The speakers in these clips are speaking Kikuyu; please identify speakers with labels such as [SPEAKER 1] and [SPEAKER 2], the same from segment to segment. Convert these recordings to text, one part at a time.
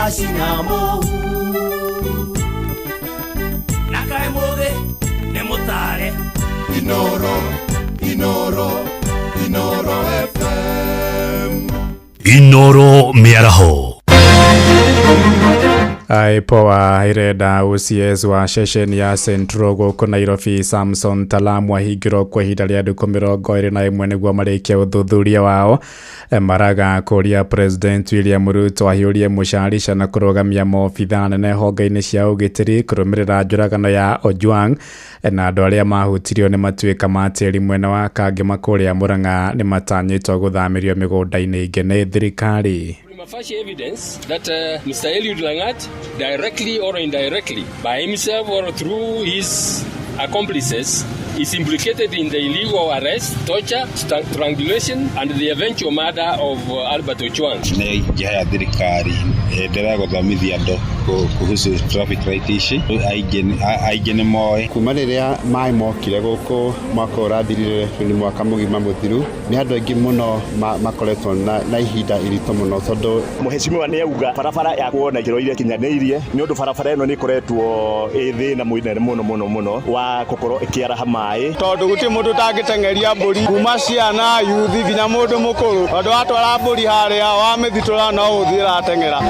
[SPEAKER 1] Ndacina mũhu na kaĩ mũthĩ nĩ mũtare.
[SPEAKER 2] Inoro, Inoro, Inoro FM.
[SPEAKER 3] Inoro Mĩaraho.
[SPEAKER 4] IPOA irenda OCS wa ceceni ya Central gũkũ Nairobi Samson Talamu ahingĩrwo kwa ihinda rĩa ndukũ 21 nĩguo marĩkie ũthuthuria wao. Maraga kũria President William Ruto ahiũrie mũcarica na kũrũgamia maobithaa nene honge-inĩ cia ũgitĩri kũrũmĩrĩra njũragano ya Ojwang, na andũ arĩa mahutirio nĩ matuĩka ma tĩri mwena wa Kangema kũrĩa Murang'a nĩ matanyĩtwo gũthamĩrio mĩgũnda-inĩ ĩngĩ nĩ thirikari.
[SPEAKER 5] Prima facie evidence that Mr. Eliud Langat, directly or indirectly, by himself or through his accomplices, is implicated in the illegal arrest, torture, strangulation, and the eventual murder of Albert Ojwang.
[SPEAKER 6] Nĩ ingĩhaya thirikari ĩendelee gũthomithia andũ kuhusu traffic light ici, aingĩ nĩ moĩ.
[SPEAKER 7] Kuma rĩrĩa maĩ mokire gũkũ mwaka ũrathirire, nĩ mwaka mũgima mũthiru, nĩ andũ aingĩ mũno makoretwo na ihinda iritũ mũno tondũ
[SPEAKER 8] Mũhecimiwa nĩ auga barabara ya kuona ikĩro iria kinyanĩirie, nĩ ũndũ barabara ĩno nĩ ĩkoretwo ĩ thĩna mũnene mũno mũno mũno wa gũkorwo ĩkĩaraha maĩ,
[SPEAKER 9] tondũ gũtirĩ mũndũ ũtangĩteng'eria mbũri kuma ciana yuthi nginya mũndũ mũkũrũ, tondũ watwara mbũri harĩa wamĩthitũra no gũthiĩ ĩrateng'era.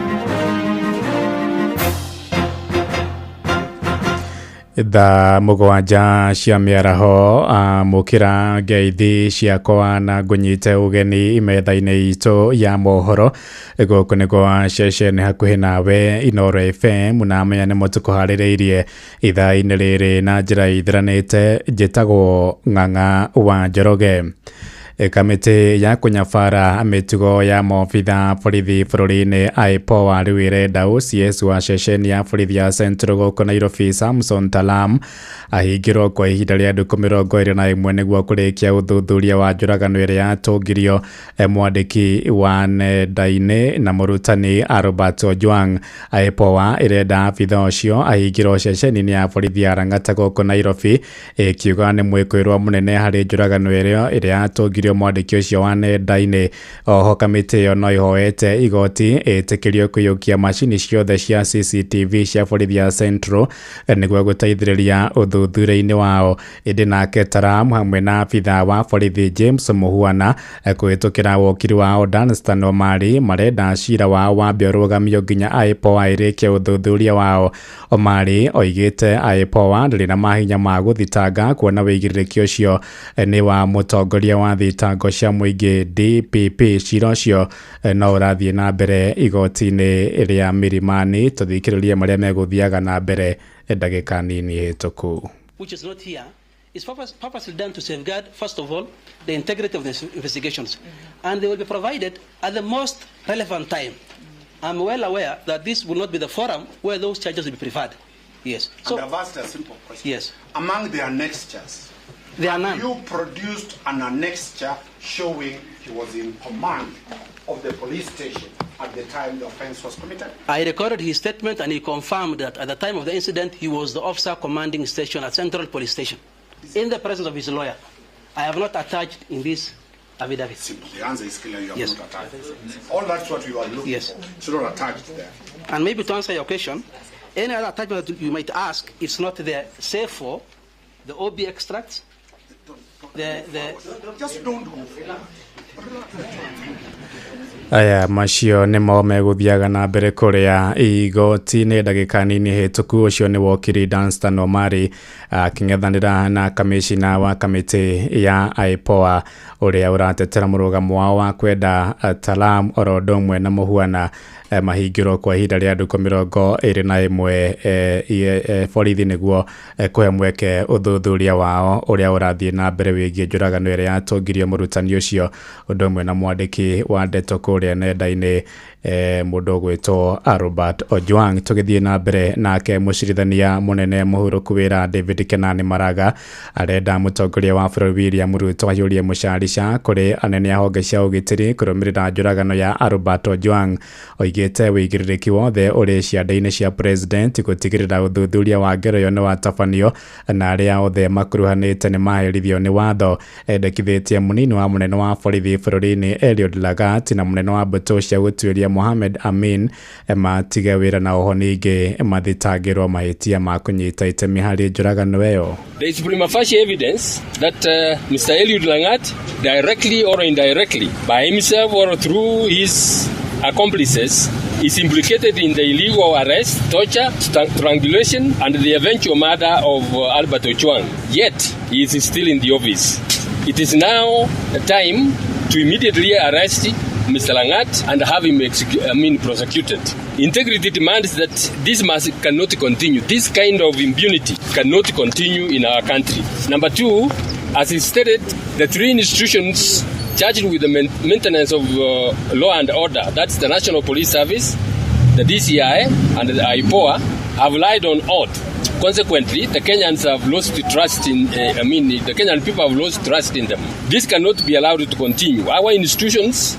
[SPEAKER 4] Thaa 7 cia mĩaraho, amũkĩra ngeithi ciakwa na ngũnyite ũgeni metha-inĩ itũ ya mohoro gũkũ nĩ gwa ceceni hakuhĩ nawe Inoro FM, na menya nĩ mũtũkũharĩrĩirie ithaa-inĩ rĩrĩ na njĩra ithiranĩte. Njĩtagwo Ng'ang'a wa Njoroge. Kamĩtĩ ya kũnyabara mĩtugo ya maobitha borithi bũrũri-inĩ IPOA rĩu ĩrenda OCS wa ceceni ya borithi ya Central gũkũ Nairobi Samson Talam ahingĩrwo kwa ihinda rĩa ndukũ 21 nĩguo kũrĩkia ũthuthuria wa njũragano ĩrĩa yatũngirio mwandĩki wa nenda-inĩ na mũrutani Albert Ojwang. IPOA ĩrenda abitha ũcio ahingĩrwo ceceni-inĩ ya borithi ya Lang'ata gũkũ Nairobi, ĩkiuga nĩ mwĩkũĩrwo mũnene harĩ njũragano ĩrĩa yatũngirio mwandĩki ũcio wa nenda-inĩ. Oho kamĩtĩ ĩyo no ĩhoete igoti ĩtĩkĩrio kũiyũkia macini ciothe cia CCTV cia borithi ya Central nĩguo gũteithĩrĩria ũthuthuria-inĩ wao. Ĩndĩ nake Talam hamwe na abitha wa borithi James Muhuana kũhĩtũkĩra wokiri wao Danstan Omari marenda cira wao wambe ũrũgamio nginya IPOA ĩrĩkie ũthuthuria wao. Omari oigĩte IPOA ndĩrĩ na mahinya ma gũthitanga kuona wĩigĩrĩrĩki ũcio nĩ wa mũtongoria wa thitango cia mũingĩ DPP. Cira ũcio no ũrathiĩ na mbere igoti-inĩ rĩa Milimani. Tũthikĩrĩrie marĩa megũthiaga na mbere ndagĩka nini hĩtũku.
[SPEAKER 10] Which is not here, is purposely done to safeguard, first of all, the integrity of the investigations. And they will be provided at the most relevant time. I'm well aware that this will not be the forum where those charges will be preferred. Yes. So,
[SPEAKER 11] and I've asked a simple question.
[SPEAKER 10] Yes.
[SPEAKER 11] Among the annexures,
[SPEAKER 10] there are none.
[SPEAKER 11] You produced an annexure showing he was in command of the police station at the time the offense was committed.
[SPEAKER 10] I recorded his statement and he confirmed that at the time of the incident, he was the officer commanding station at Central Police Station, in the presence of his lawyer. I have not attached in this affidavit.
[SPEAKER 11] Simple. The answer is clear. You have
[SPEAKER 10] Yes.
[SPEAKER 11] not attached. All that's what you are looking
[SPEAKER 10] Yes.
[SPEAKER 11] for. It's not attached there.
[SPEAKER 10] And maybe to answer your question, any other attachment that you might ask, it's not there, save for the OB extracts, the
[SPEAKER 11] Just don't go forward.
[SPEAKER 4] Aya macio nĩmo megũthiaga na mbere kũrĩa igoti-inĩ ndagĩka nini hĩtũku. Ũcio nĩ wokiri Danstan Omari akĩng'ethanĩra na kamĩcina wa kamĩtĩ ya IPOA ũrĩa ũratetera mũrũgamo wao wa kwenda Talam oro ũndũ ũmwe na Muhuana mahingĩrwo kwa ihinda rĩa ndukũ 21 borithi nĩguo kũhe mweke ũthuthuria wao ũrĩa ũrathiĩ na mbere wĩgiĩ njũragano ĩrĩa yatũngirio mũrutani ũcio ũndũ ũmwe na mwandĩki wa ndeto kũrĩa nenda-inĩ mũndũ ũgwĩtwo Albert Ojwang. Tũgĩthiĩ na mbere nake mũcirithania mũnene mũhurũku wĩra David Kenani Maraga arenda mũtongoria wa bũrũri William Ruto ahiũrie mũcarica kũrĩ anene a honge cia ũgitĩri kũrũmĩrĩra njũragano ya Albert Ojwang. Oigĩte wĩigĩrĩrĩki wothe ũrĩ ciande-inĩ cia president gũtigĩrĩra ũthuthuria wa ngero ĩyo nĩ watabanio na arĩa othe makuruhanĩte nĩ maherithio nĩ watho. Endekithĩtie mũnini wa mũnene wa borithi bũrũri-inĩ Eliud Lagat na mũnene wa mbũtũ cia gũtuĩria Mũtongoria Mohamed Amin matige wĩra na oho ningĩ mathitangĩrwo mahĩtia ma kũnyita itemi harĩ njũragano ĩyo.
[SPEAKER 5] There is prima facie evidence that Mr. Eliud Langat, directly or indirectly, by himself or through his accomplices, is implicated in the illegal arrest, torture, strangulation, and the eventual murder of Albert Ojwang. Yet, he is still in the office. It is now the time to immediately arrest Mr. Langat and have him prosecuted. Integrity demands that this must cannot continue. This kind of impunity cannot continue in our country. Number two, as is stated, the three institutions charged with the maintenance of law and order, that's the National Police Service, the DCI, and the IPOA, have lied on oath. Consequently, the Kenyans have lost trust in, the Kenyan people have lost trust in them. This cannot be allowed to continue. Our institutions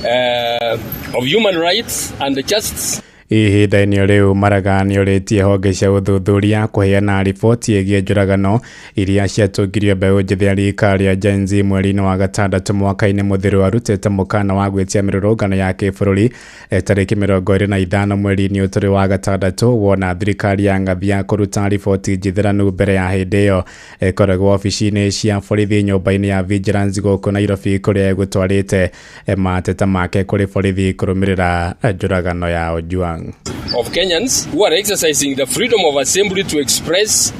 [SPEAKER 5] of human rights and the justice
[SPEAKER 4] Ihinda-inĩ rĩu Maraga nĩorĩtie honge cia ũthuthuria kũheana riboti ĩgiĩ njũragano iria ciatũngirio mbeũ njĩthĩ ya rika rĩa Gen Z mweri-inĩ wa gatandatũ mwaka-inĩ mũthiru. Arutĩte mũkana wa gwĩtia mĩrũrũngano ya kĩbũrũri tarĩki 25 mweri-inĩ ũtũrĩ wa gatandatũ wona thirikari ya ng'athia kũruta riboti njithĩranu mbere ya hĩndĩ ĩyo ĩkoragwo obici-inĩ cia borithi nyũmba-inĩ ya Vigilance gũkũ Nairobi kũrĩa egũtwarĩte mateta make kũrĩ borithi kũrũmĩrĩra njũragano ya Ojwang.
[SPEAKER 5] Of Kenyans who are exercising the freedom of assembly to express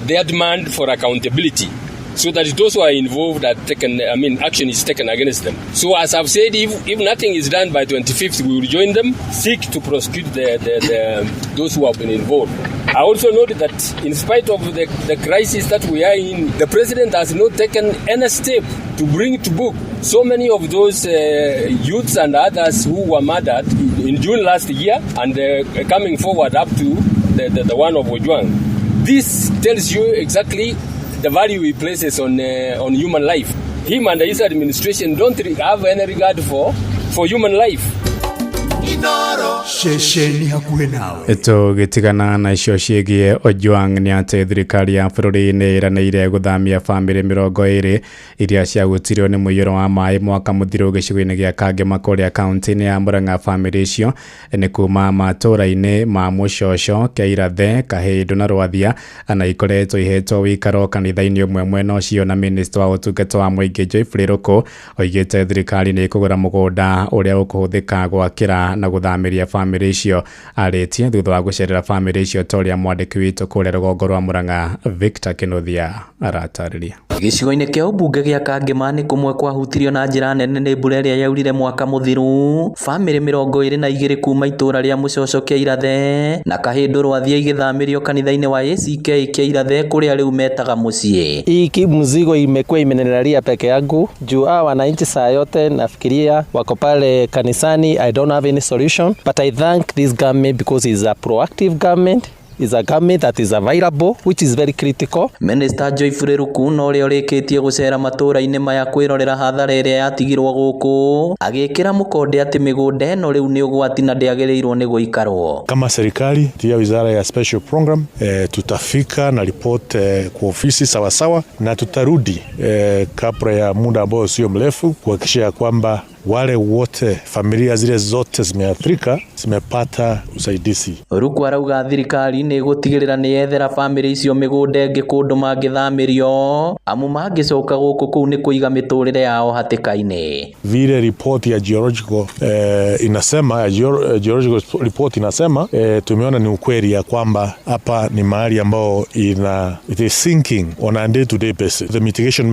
[SPEAKER 5] their demand for accountability, so that those who are involved are taken, action is taken against them. So as I've said, if nothing is done by 25th, we will join them, seek to prosecute the those who have been involved. I also note that in spite of the crisis that we are in, the president has not taken any step to bring to book so many of those youths and others who were murdered in June last year and coming forward up to the one of Ojwang. This tells you exactly the value he places on human life. Him and his administration don't have any regard for human life.
[SPEAKER 2] Ceceni hakuhĩ nawe.
[SPEAKER 4] Tũgĩtigana na icio ciĩgiĩ Ojwang nĩ atĩ thirikari ya bũrũri nĩ ĩranĩire gũthamia bamĩrĩ 20 iria ciahutirio nĩ mũiyũro wa maĩ mwaka mũthiru gĩcigo-inĩ gĩa Kangema kũrĩa kaunti-inĩ ya Murang'a. Bamĩrĩ icio nĩ kuma matũũra-inĩ ma Mũcoco, Kĩirathe, Kahĩndũ na Rwathia na ikoretwo ihetwo wĩikaro kanitha-inĩ ũmwe mwena ũcio. Na minista wa ũtungata wa mũingĩ Geoffrey Ruku oigĩte thirikari nĩ ĩkũgũra mũgũnda ũrĩa ũkũhũthĩka gwakĩra na gũthamĩria bamĩrĩ icio. Arĩtie thutha wa gũcerera bamĩrĩ icio ta ũrĩa mwandĩki witũ kũrĩa rũgongo rwa Murang'a Victor Kinuthia aratarĩria.
[SPEAKER 12] Gĩcigo-inĩ kĩa ũmbunge gĩa Kangema nĩ kũmwe kwahutirio na njĩra nene nĩ mbura ĩrĩa yaurire mwaka mũthiru. Bamĩrĩ 22 kuma itũra rĩa Mũcoco Kĩirathe na Kahĩndũ Rwathia igĩthamĩrio kanitha-inĩ wa ACK Kĩirathe kũrĩa rĩu metaga mũciĩ.
[SPEAKER 13] Hii mzigo imekuwa imenilalia peke yangu juu hawa wananchi saa yote nafikiria wako pale kanisani. I don't have any solution, but I thank this government because it's a proactive government, is a government that is available, which is very critical.
[SPEAKER 12] Minister Geoffrey Ruku na ũrĩa ũrĩkĩtie gũcera matũra-inĩ maya kwĩrorera hathara ĩrĩa yatigirwo gũkũ agĩkĩra mũkonde atĩ mĩgũnda ĩno rĩu nĩ ũgwati na ndĩagĩrĩirwo nĩ gũikarwo.
[SPEAKER 14] Kama serikali kupitia wizara ya special program tutafika na report kwa ofisi sawasawa na tutarudi kabla ya muda ambao sio mrefu kuhakikisha ya kwamba wale wote familia zile zote zimeathirika zimepata usaidizi.
[SPEAKER 12] Ruku arauga thirikari nĩ ĩgũtigĩrĩra nĩ yethera bamĩrĩ icio mĩgũnda ĩngĩ kũndũ mangĩthamĩrio amu mangĩcoka gũkũ kũu nĩ kũiga mĩtũrĩre yao hatĩka-inĩ.
[SPEAKER 14] Vile report ya geological inasema ya geological report inasema tumeona ni ukweli ya kwamba hapa ni mahali ambao it is sinking on a day to day basis. The mitigation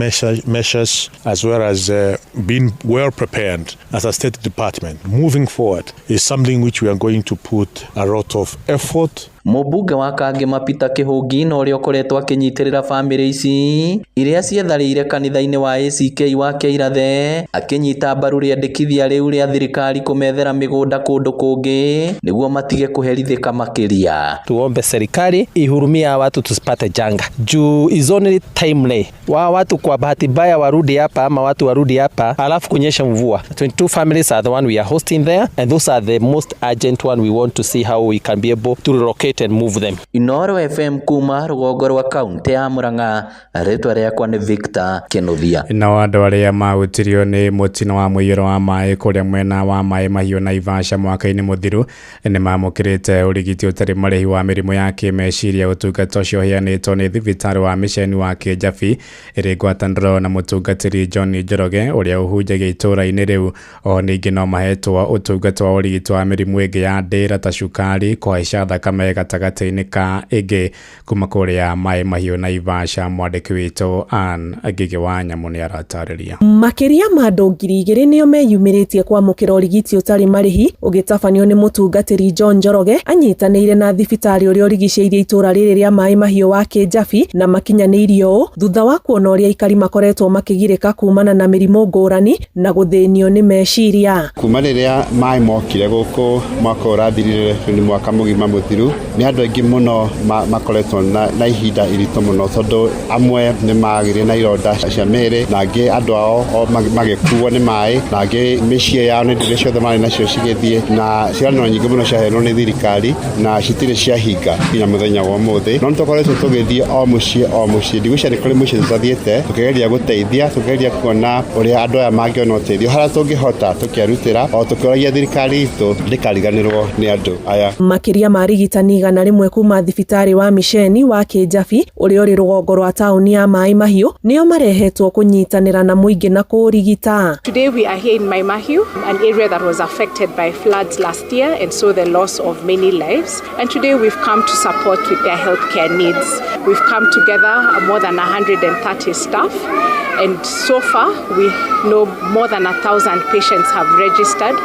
[SPEAKER 14] measures as well as being well prepared as a state department moving forward is something which we are going to put a lot of effort.
[SPEAKER 12] Mũmbunge wa Kangema Peter Kĩhũngi na ũrĩa ũkoretwo akĩnyitĩrĩra bamĩrĩ ici iria cietharĩire kanitha-inĩ wa ACK wa Kĩirathe akĩnyita mbaru rĩendekithia rĩu rĩa thirikari kũmethera mĩgũnda kũndũ kũngĩ nĩguo matige kũherithĩka makĩria.
[SPEAKER 13] Tuombe serikali ihurumia watu tusipate janga juu is only timely wa watu kwa bahati mbaya warudi hapa ama watu warudi hapa alafu kunyesha mvua. 22 families are the one we are hosting there, and those are the most urgent one. We want to see how we can be able to relocate. relocate and move them.
[SPEAKER 12] Inooro FM kuma rũgongo rwa kaunti ya Murang'a, rĩtwa rĩakwa nĩ Victor Kinuthia.
[SPEAKER 4] Nao andũ arĩa mahutirio nĩ mũtino wa mũiyũro wa maĩ kũrĩa mwena wa Maĩ Mahiũ Naivasha mwaka-inĩ mũthiru nĩ mamũkĩrĩte ũrigiti ũtarĩ marĩhi wa mĩrimũ ya kĩmeciria. Ũtungata ũcio ũheanĩtwo nĩ thibitarĩ wa mĩceni wa Kĩnjabi ĩrĩ ngwatanĩro na mũtungatĩri John Njoroge ũrĩa ũhunjagia itũũra-inĩ rĩu. O ningĩ no mahetwo ũtungata wa ũrigiti wa mĩrimũ ĩngĩ ya ndĩra ta cukari, kũhaica thakame gatagatĩ-inĩ ka ĩngĩ. Kuma kũrĩa Maĩ Mahiũ Naivasha, mwandĩki witũ Ann Ngigĩ wa Nyamũ nĩ aratarĩria.
[SPEAKER 15] Makĩria ma andũ 2000 nĩo meyumĩrĩtie kwamũkĩra ũrigiti ũtarĩ marĩhi ũgĩtabanio nĩ mũtungatĩri John Njoroge anyitanĩire na thibitarĩ ũrĩa ũrigicĩirie itũũra rĩrĩ rĩa Maĩ Mahiũ wa Kĩnjabi, na makinyanĩirio ũũ thutha wa kuona ũrĩa aikari makoretwo makĩgirĩka kumana na mĩrimũ ngũrani na gũthĩnio nĩ meciria.
[SPEAKER 7] Kuma rĩrĩa maĩ mokire gũkũ mwaka ũrathirire, nĩ mwaka mũgima mũthiru, nĩ andũ aingĩ mũno makoretwo na ihinda iritũ mũno, tondũ amwe nĩ magĩire na ironda cia mĩĩrĩ, na angĩ andũ ao magĩkuo nĩ maĩ, na angĩ mĩciĩ yao nĩ indo ciothe marĩ nacio cigĩthiĩ, na ciĩranĩro nyingĩ mũno ciaheanwo nĩ thirikari na citirĩ ciahinga nginya mũthenya wa ũmũthĩ. No nĩ tũkoretwo tũgĩthiĩ o mũciĩ o mũciĩ, ndigwĩciria nĩ kũrĩ mũciĩ tũtathiĩte, tũkĩgeria gũteithia, tũkĩgeria kuona ũrĩa andũ aya mangĩona ũteithio harĩa tũngĩhota, tũkĩarutĩra o tũkĩũragia thirikari itũ ndĩkariganĩrwo nĩ andũ aya.
[SPEAKER 15] Makĩria ma arigitani 100 kuma thibitarĩ wa mĩceni wa Kĩnjabi ũrĩa ũrĩ rũgongo rwa taũni ya Maĩ Mahiũ nĩo marehetwo kũnyitanĩra na mũingĩ na kũũrigita.
[SPEAKER 16] Today we are here in Mai Mahiu, an area that was affected by floods last year and saw the loss of many lives. And today we've come to support with their healthcare needs. We've come together, more than 130 staff, and so far we know more than 1,000 patients have registered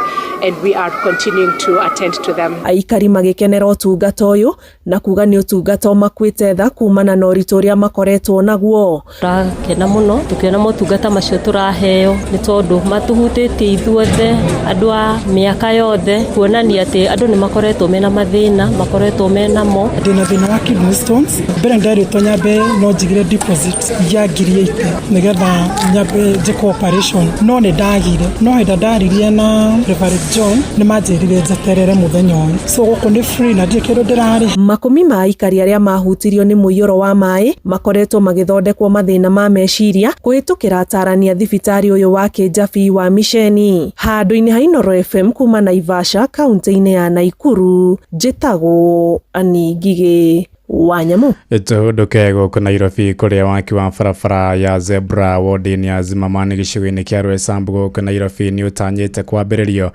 [SPEAKER 16] and we are continuing to attend to them.
[SPEAKER 15] Aikari magĩkenera ũtungata ũyũ na kuga nĩ ũtungata ũmakuĩte tha kumana na ũritũ ũrĩa makoretwo naguo.
[SPEAKER 17] Tũrakena mũno tũkĩona motungata macio tũraheo nĩ tondũ matũhutĩtie ithuothe andũ a mĩaka yothe, kuonania atĩ andũ nĩ makoretwo mena mathĩna makoretwo menamo.
[SPEAKER 18] Ndĩna thĩna wa kidney stones, mbere nderĩtwo nyambe no njigire deposit ya 80,000 nĩgetha nyambe njĩkwo operation, no nĩ ndagire. No hĩndĩ ndaririe na Reverend John nĩ manjĩrire njeterere mũthenya ũyũ, so gũkũ nĩ free na ndirĩ kĩndũ ndĩrarĩha.
[SPEAKER 15] Makũmi ma aikari arĩa mahutirio nĩ mũiyũro wa maĩ makoretwo magĩthondekwo mathĩna ma meciria kũhĩtũkĩra atarani a thibitarĩ ũyũ wa Kĩnjabi wa Miceni. Handũ-inĩ ha Inooro FM kuma Naivasha kaunti-inĩ ya Naikuru, njĩtagwo Ann Ngigĩ wa Nyamũ.
[SPEAKER 4] Tũhũndũke gũkũ Nairobi kũrĩa waki wa barabara ya Zebra wodi-inĩ ya Zimmerman gĩcigo-inĩ kĩa Roysambu gũkũ Nairobi nĩ ũtanyĩte kwambĩrĩrio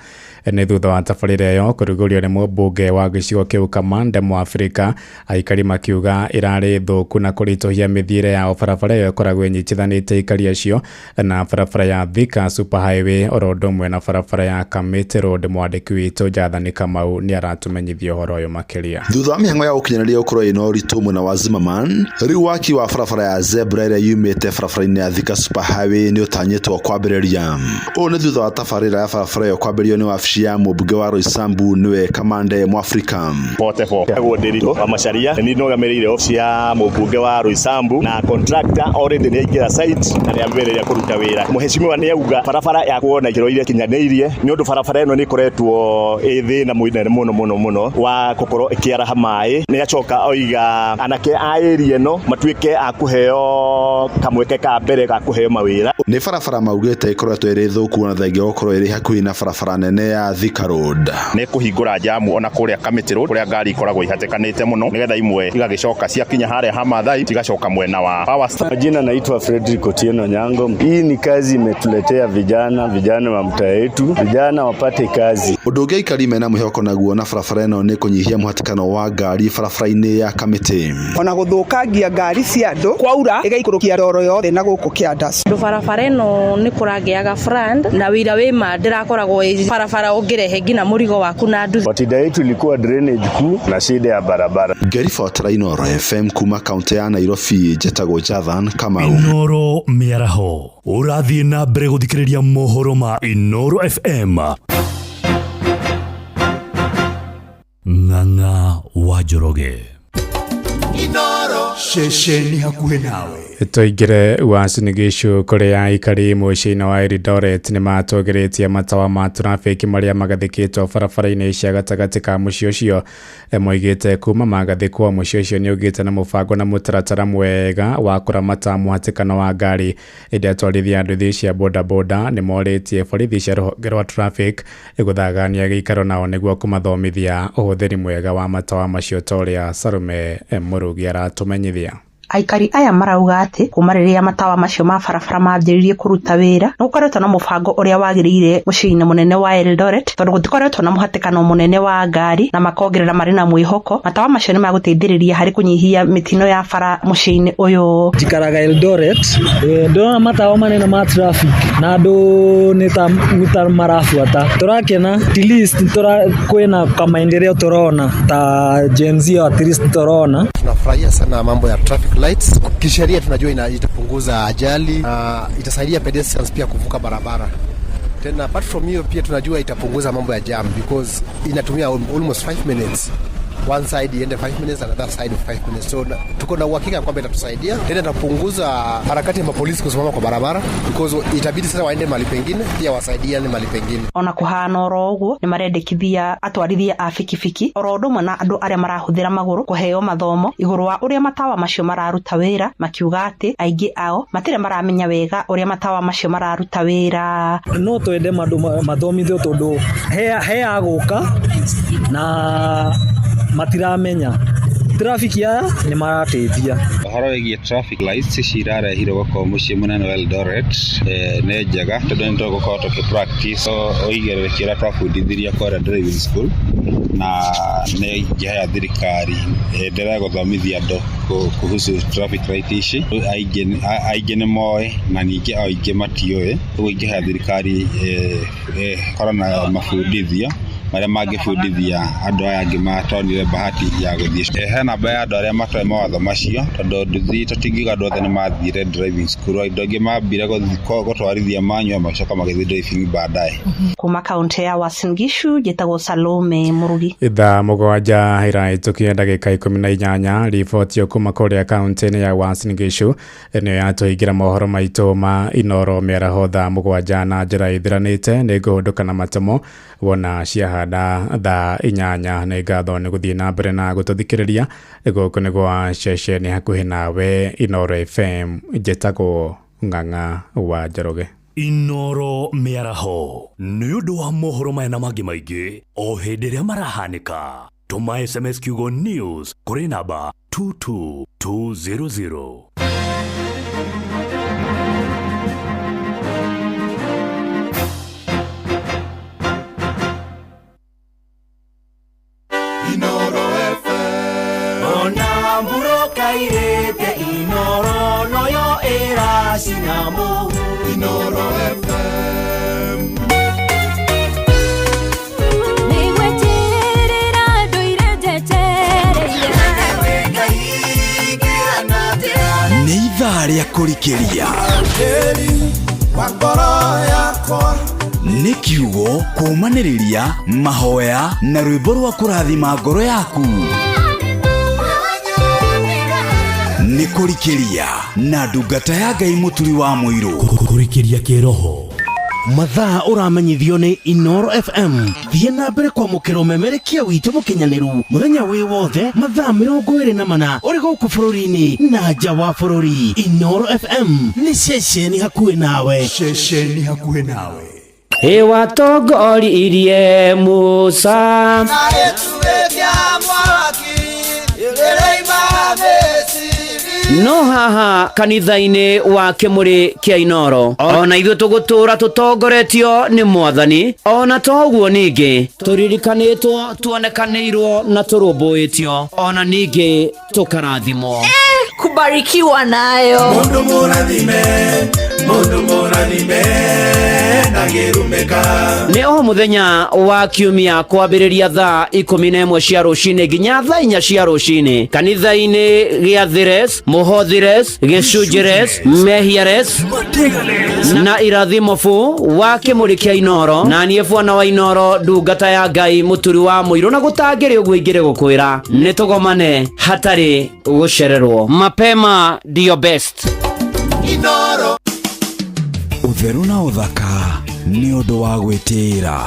[SPEAKER 4] nĩ thutha wa tabarĩra ĩyo kũrugũrio nĩ mũmbunge wa gĩcigo kĩu Kamande Mũafrika. Aikari makiuga ĩrarĩ thũku na kũritũhia mĩthiĩre yao. Barabara ĩyo ĩkoragwo ĩnyitithanĩtie aikari acio na barabara ya Thika Super Highway oro ũndũ ũmwe na barabara ya Kamiti Road. Mwandĩki witũ Jathani Kamau nĩ aratũmenyithia ũhoro ũyũ makĩria.
[SPEAKER 19] Thutha wa mĩhang'o ya gũkinyanĩria gũkorwo ĩna ũritũ mwena wa Zimmerman, rĩu waki wa barabara ya Zebra ĩrĩa yumĩte barabara-inĩ ya Thika Super Highway nĩ ũtanyĩtwo kwambĩrĩria. Ũũ nĩ thutha wa tabarĩra ya barabara ĩyo kwambĩrĩrio nĩ wabici ya mũmbunge wa Roysambu nĩwe Kamande Mũafrika.
[SPEAKER 8] Forty-four Ndiritu wa Macharia nĩ nũgamĩrĩire obici ya mũmbunge wa Roysambu na contractor already nĩ aingĩra site na nĩ ambĩrĩria kũruta wĩra. Mũheshimiwa nĩ auga barabara ya kuona ikĩro iria kinyanĩirie nĩ ũndũ barabara ĩno nĩ ĩkoretwo ĩ thĩna mũnene mũno mũno mũno wa gũkorwo ĩkĩaraha maĩ. Nĩ acoka oiga anake a area ĩno matuĩke a kũheo kamweke ka mbere ga kũheo mawĩra.
[SPEAKER 19] Nĩ barabara maugĩte ĩkoretwo ĩrĩ thũku ona thengia gũkorwo ĩrĩ hakuhĩ na barabara nene ya Thika Road.
[SPEAKER 20] Nĩ kũhingũra jamu ona kũrĩa Kamiti Road kũrĩa ngari ikoragwo ihatĩkanĩte mũno nĩgetha imwe igagĩcoka ciakinya harĩa ha Maathai cigacoka mwena wa Power Star.
[SPEAKER 21] Majina naitwa Frederick Otieno Nyango. Hii ni kazi imetuletea vijana wa mtaa wetu, vijana wapate kazi.
[SPEAKER 19] Ũndũ ũngĩ aikari mena mwĩhoko naguo na barabara ĩno nĩ kũnyihia mũhatĩkano wa ngari barabara-inĩ ya Kamiti.
[SPEAKER 22] Ona gũthũkangia ngari cia andũ kwaura ĩgaikũrũkia ndoro yothe na gũkũ kĩanda.
[SPEAKER 17] Ndũ barabara ĩno nĩ kũragĩaga front na wĩra wĩ ma ndĩrakoragwo ĩ barabara ũngĩrehe nginya mũrigo waku na nduthi.
[SPEAKER 21] Shida yetu ilikuwa drainage kuu na shida ya barabara.
[SPEAKER 19] Ngĩribotera Inooro FM kuma kaunti ya Nairobi, njĩtagwo Jathan Kamau.
[SPEAKER 3] Inooro mĩaraho ũrathiĩ na mbere gũthikĩrĩria mohoro ma Inooro FM. Ng'ang'a wa Njoroge.
[SPEAKER 2] Inooro ceceni hakuhĩ nawe.
[SPEAKER 4] Tũingĩre Uasin Gishu kũrĩa aikari mũciĩ-inĩ wa Eldoret nĩ matũgĩrĩtie matawa ma traffic marĩa magathĩkĩtwo barabara-inĩ cia gatagatĩ ka mũciĩ ũcio. Moigĩte kuma magathĩkwo mũciĩ ũcio nĩ ũgĩte na mũbango na mũtaratara mwega wa kũramata mũhatĩkano wa ngari. Ĩndĩ atwarithia a nduthi cia bodaboda nĩ morĩtie borithi cia rũhonge rwa traffic gũthagania gĩikaro nao nĩguo kũmathomithia ũhũthĩri mwega wa matawa macio ta ũrĩa Salome Mũrugi aratũmenyithia.
[SPEAKER 1] Aikari aya marauga atĩ kuma rĩrĩa matawa macio ma barabara mambĩrĩirie kũruta wĩra nĩ gũkoretwo na mũbango ũrĩa wagĩrĩire mũciĩ-inĩ mũnene wa Eldoret, tondũ gũtikoretwo na mũhatĩkano mũnene wa ngari, na makongerera marĩ na mwĩhoko matawa macio nĩ magũteithĩrĩria harĩ kũnyihia mĩtino ya bara mũciĩ-inĩ ũyũ.
[SPEAKER 6] Njikaraga Eldoret, ndĩrona matawa manene ma traffic na andũ nĩ ta marabuata. Tũrakena at least kwĩna kamaendeleo tũrona ta Gen Z at least tũrona.
[SPEAKER 23] Tunafurahia sana mambo ya traffic lights. Kisheria tunajua itapunguza ajali na itasaidia pedestrians pia kuvuka barabara. Tena apart from hiyo pia tunajua itapunguza mambo ya jam because inatumia almost 5 minutes. One side iende 5 minutes, another side 5 minutes. So tuko na uhakika kwamba itatusaidia. Tena itapunguza harakati ya mapolisi kusimama kwa barabara because itabidi sasa waende mahali pengine, pia wasaidiane mahali pengine.
[SPEAKER 1] Ona kuhana oro uguo ni marendekithia atwarithia a bikibiki oro undu umwe na andu aria marahuthira maguru kuheo mathomo iguru wa uria matawa macio mararuta wira, makiuga ati aingi ao matire maramenya wega uria matawa macio mararuta wira.
[SPEAKER 6] No twende mandu mathomithio tondu he aguka na matiramenya traffic aya nĩ marateithia.
[SPEAKER 24] Ũhoro wĩgiĩ traffic lights ici irarehirwo gũkũ mũciĩ mũnene wa Eldoret nĩ njega tondũ nĩ tũgũkorwo tũkĩ practice ũigĩrĩrĩki ũrĩa twabundithirio kũrĩa driving school, na nĩ ingĩhoya thirikari ĩendelee gũthomithia andũ kuhusu traffic light ici. Aingĩ nĩ moĩ na ningĩ o aingĩ matiũĩ, ũguo ingĩhoya thirikari ĩkorwo na mabundithio marĩa mangĩbundithia andũ aya angĩ matonire bahati ya gũthiĩ. He namba ya andũ arĩa matoĩ mawatho macio tondũ nduthi tũtingiuga andũ othe nĩ mathire driving school, andũ angĩ mambire gũtwarithia manual magĩcoka magĩthiĩ driving baadaye.
[SPEAKER 1] Kuma kaunti ya Uasin Gishu njĩtagwo Salome Mũrugi.
[SPEAKER 4] Thaa 7 irahetũkia ndagĩka 18 riboti kuma kũrĩa kaunti-inĩ ya Uasin Gishu nĩyo yatũhingĩra mohoro maitũ ma Inoro mĩaraho thaa 7 na njĩra ĩthiranĩte. Nĩ ngũhũndũka na matomo wona ciahanda thaa 8. Nĩ ngatho nĩ gũthiĩ na mbere na gũtũthikĩrĩria. Gũkũ nĩ gwa ceceni hakuhĩ nawe Inoro FM. Njĩtagwo Ng'ang'a wa Njoroge.
[SPEAKER 3] Inoro mĩaraho nĩ ũndũ wa mohoro maya na mangĩ maingĩ o hĩndĩ ĩrĩa marahanĩka. Tũma SMS kiugo news kũrĩ namba 22200.
[SPEAKER 2] Inoro FM. Ona mburoka irete Inoro noyo eracinamu. Inoro FM.
[SPEAKER 25] Nĩgweterera ndũire njetereire.
[SPEAKER 2] Nĩ ithaa rĩa kũrikĩria
[SPEAKER 26] wa ngoro yakwa
[SPEAKER 2] nĩ kiugo kũũmanĩrĩria mahoya na rwĩmbo rwa kũrathima ngoro yaku. Nĩ kũrikĩria na ndungata ya Ngai Mũturi wa Mũirũ.
[SPEAKER 3] Kũrikĩria kĩroho
[SPEAKER 27] mathaa ũramenyithio nĩ Inoro FM. Thiĩ na mbere kwamũkĩra ũmemerekia witũ mũkinyanĩru mũthenya wĩ wothe mathaa 24 ũrĩ gũkũ bũrũri-inĩ na nja wa bũrũri. Inoro FM nĩ ceceni hakuhĩ nawe.
[SPEAKER 2] Ceceni hakuhĩ nawe.
[SPEAKER 28] Ĩwatongoririe Musa
[SPEAKER 26] na ĩtuĩkia mwaki ĩrĩima Misiri.
[SPEAKER 28] No haha kanitha-inĩ wa Kĩmũrĩ kĩa Inoro ona ithuĩ tũgũtũra tũtongoretio nĩ Mwathani, ona toguo ningĩ tũririkanĩtwo, tuonekanĩirwo na tũrũmbũĩtio, ona ningĩ tũkarathimwo.
[SPEAKER 29] Kubarikiwa nayo.
[SPEAKER 26] Mundu mũrathime, mundu mũrathime ndangĩrumĩka.
[SPEAKER 28] Nĩ o mũthenya wa kiumia kwambĩrĩria thaa 11 cia rũcinĩ nginya thaa 4 cia rũcinĩ kanitha-inĩ gĩa Thires, Mũhothires, Gĩcunjĩres, Mehiares na Irathimo fu wa Kĩmũrĩ kĩa Inoro. Na niĩ bwana wa Inoro, ndungata ya Ngai Mũturi wa Mũirũ, na gũtangĩrĩ ũguo ingĩrĩ gũkwĩra nĩ tũgomane hatarĩ gũcererwo. Mapema ndio best.
[SPEAKER 2] Inoro. Ũtheru na ũthaka nĩ ũndũ wa gwĩtĩĩra.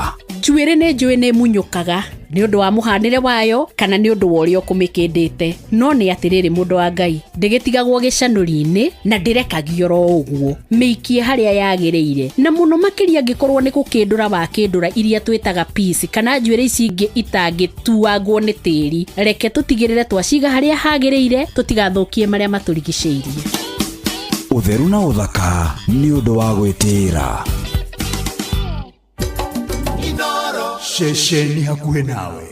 [SPEAKER 5] Njuĩrĩ nĩ njũĩ nĩ ĩmunyũkaga nĩ ũndũ wa mũhanĩre wayo kana nĩ ũndũ wa ũrĩa ũkũmĩkĩndĩte. No nĩ atĩrĩrĩ mũndũ wa Ngai, ndĩgĩtigagwo gĩcanũri-inĩ na ndĩrekagio oro ũguo. Mĩikie harĩa yagĩrĩire. Na mũno makĩria angĩkorwo nĩ gũkĩndũra wakĩndũra iria twĩtaga piece kana njuĩrĩ ici ingĩ itangĩtuangwo nĩ tĩri. Reke tũtigĩrĩre twaciga harĩa hagĩrĩire tũtigathũkie marĩa matũrigicĩirie.
[SPEAKER 2] Ũtheru na ũthaka nĩ ũndũ wa gwĩtĩĩra.
[SPEAKER 3] Ceceni hakuhĩ nawe.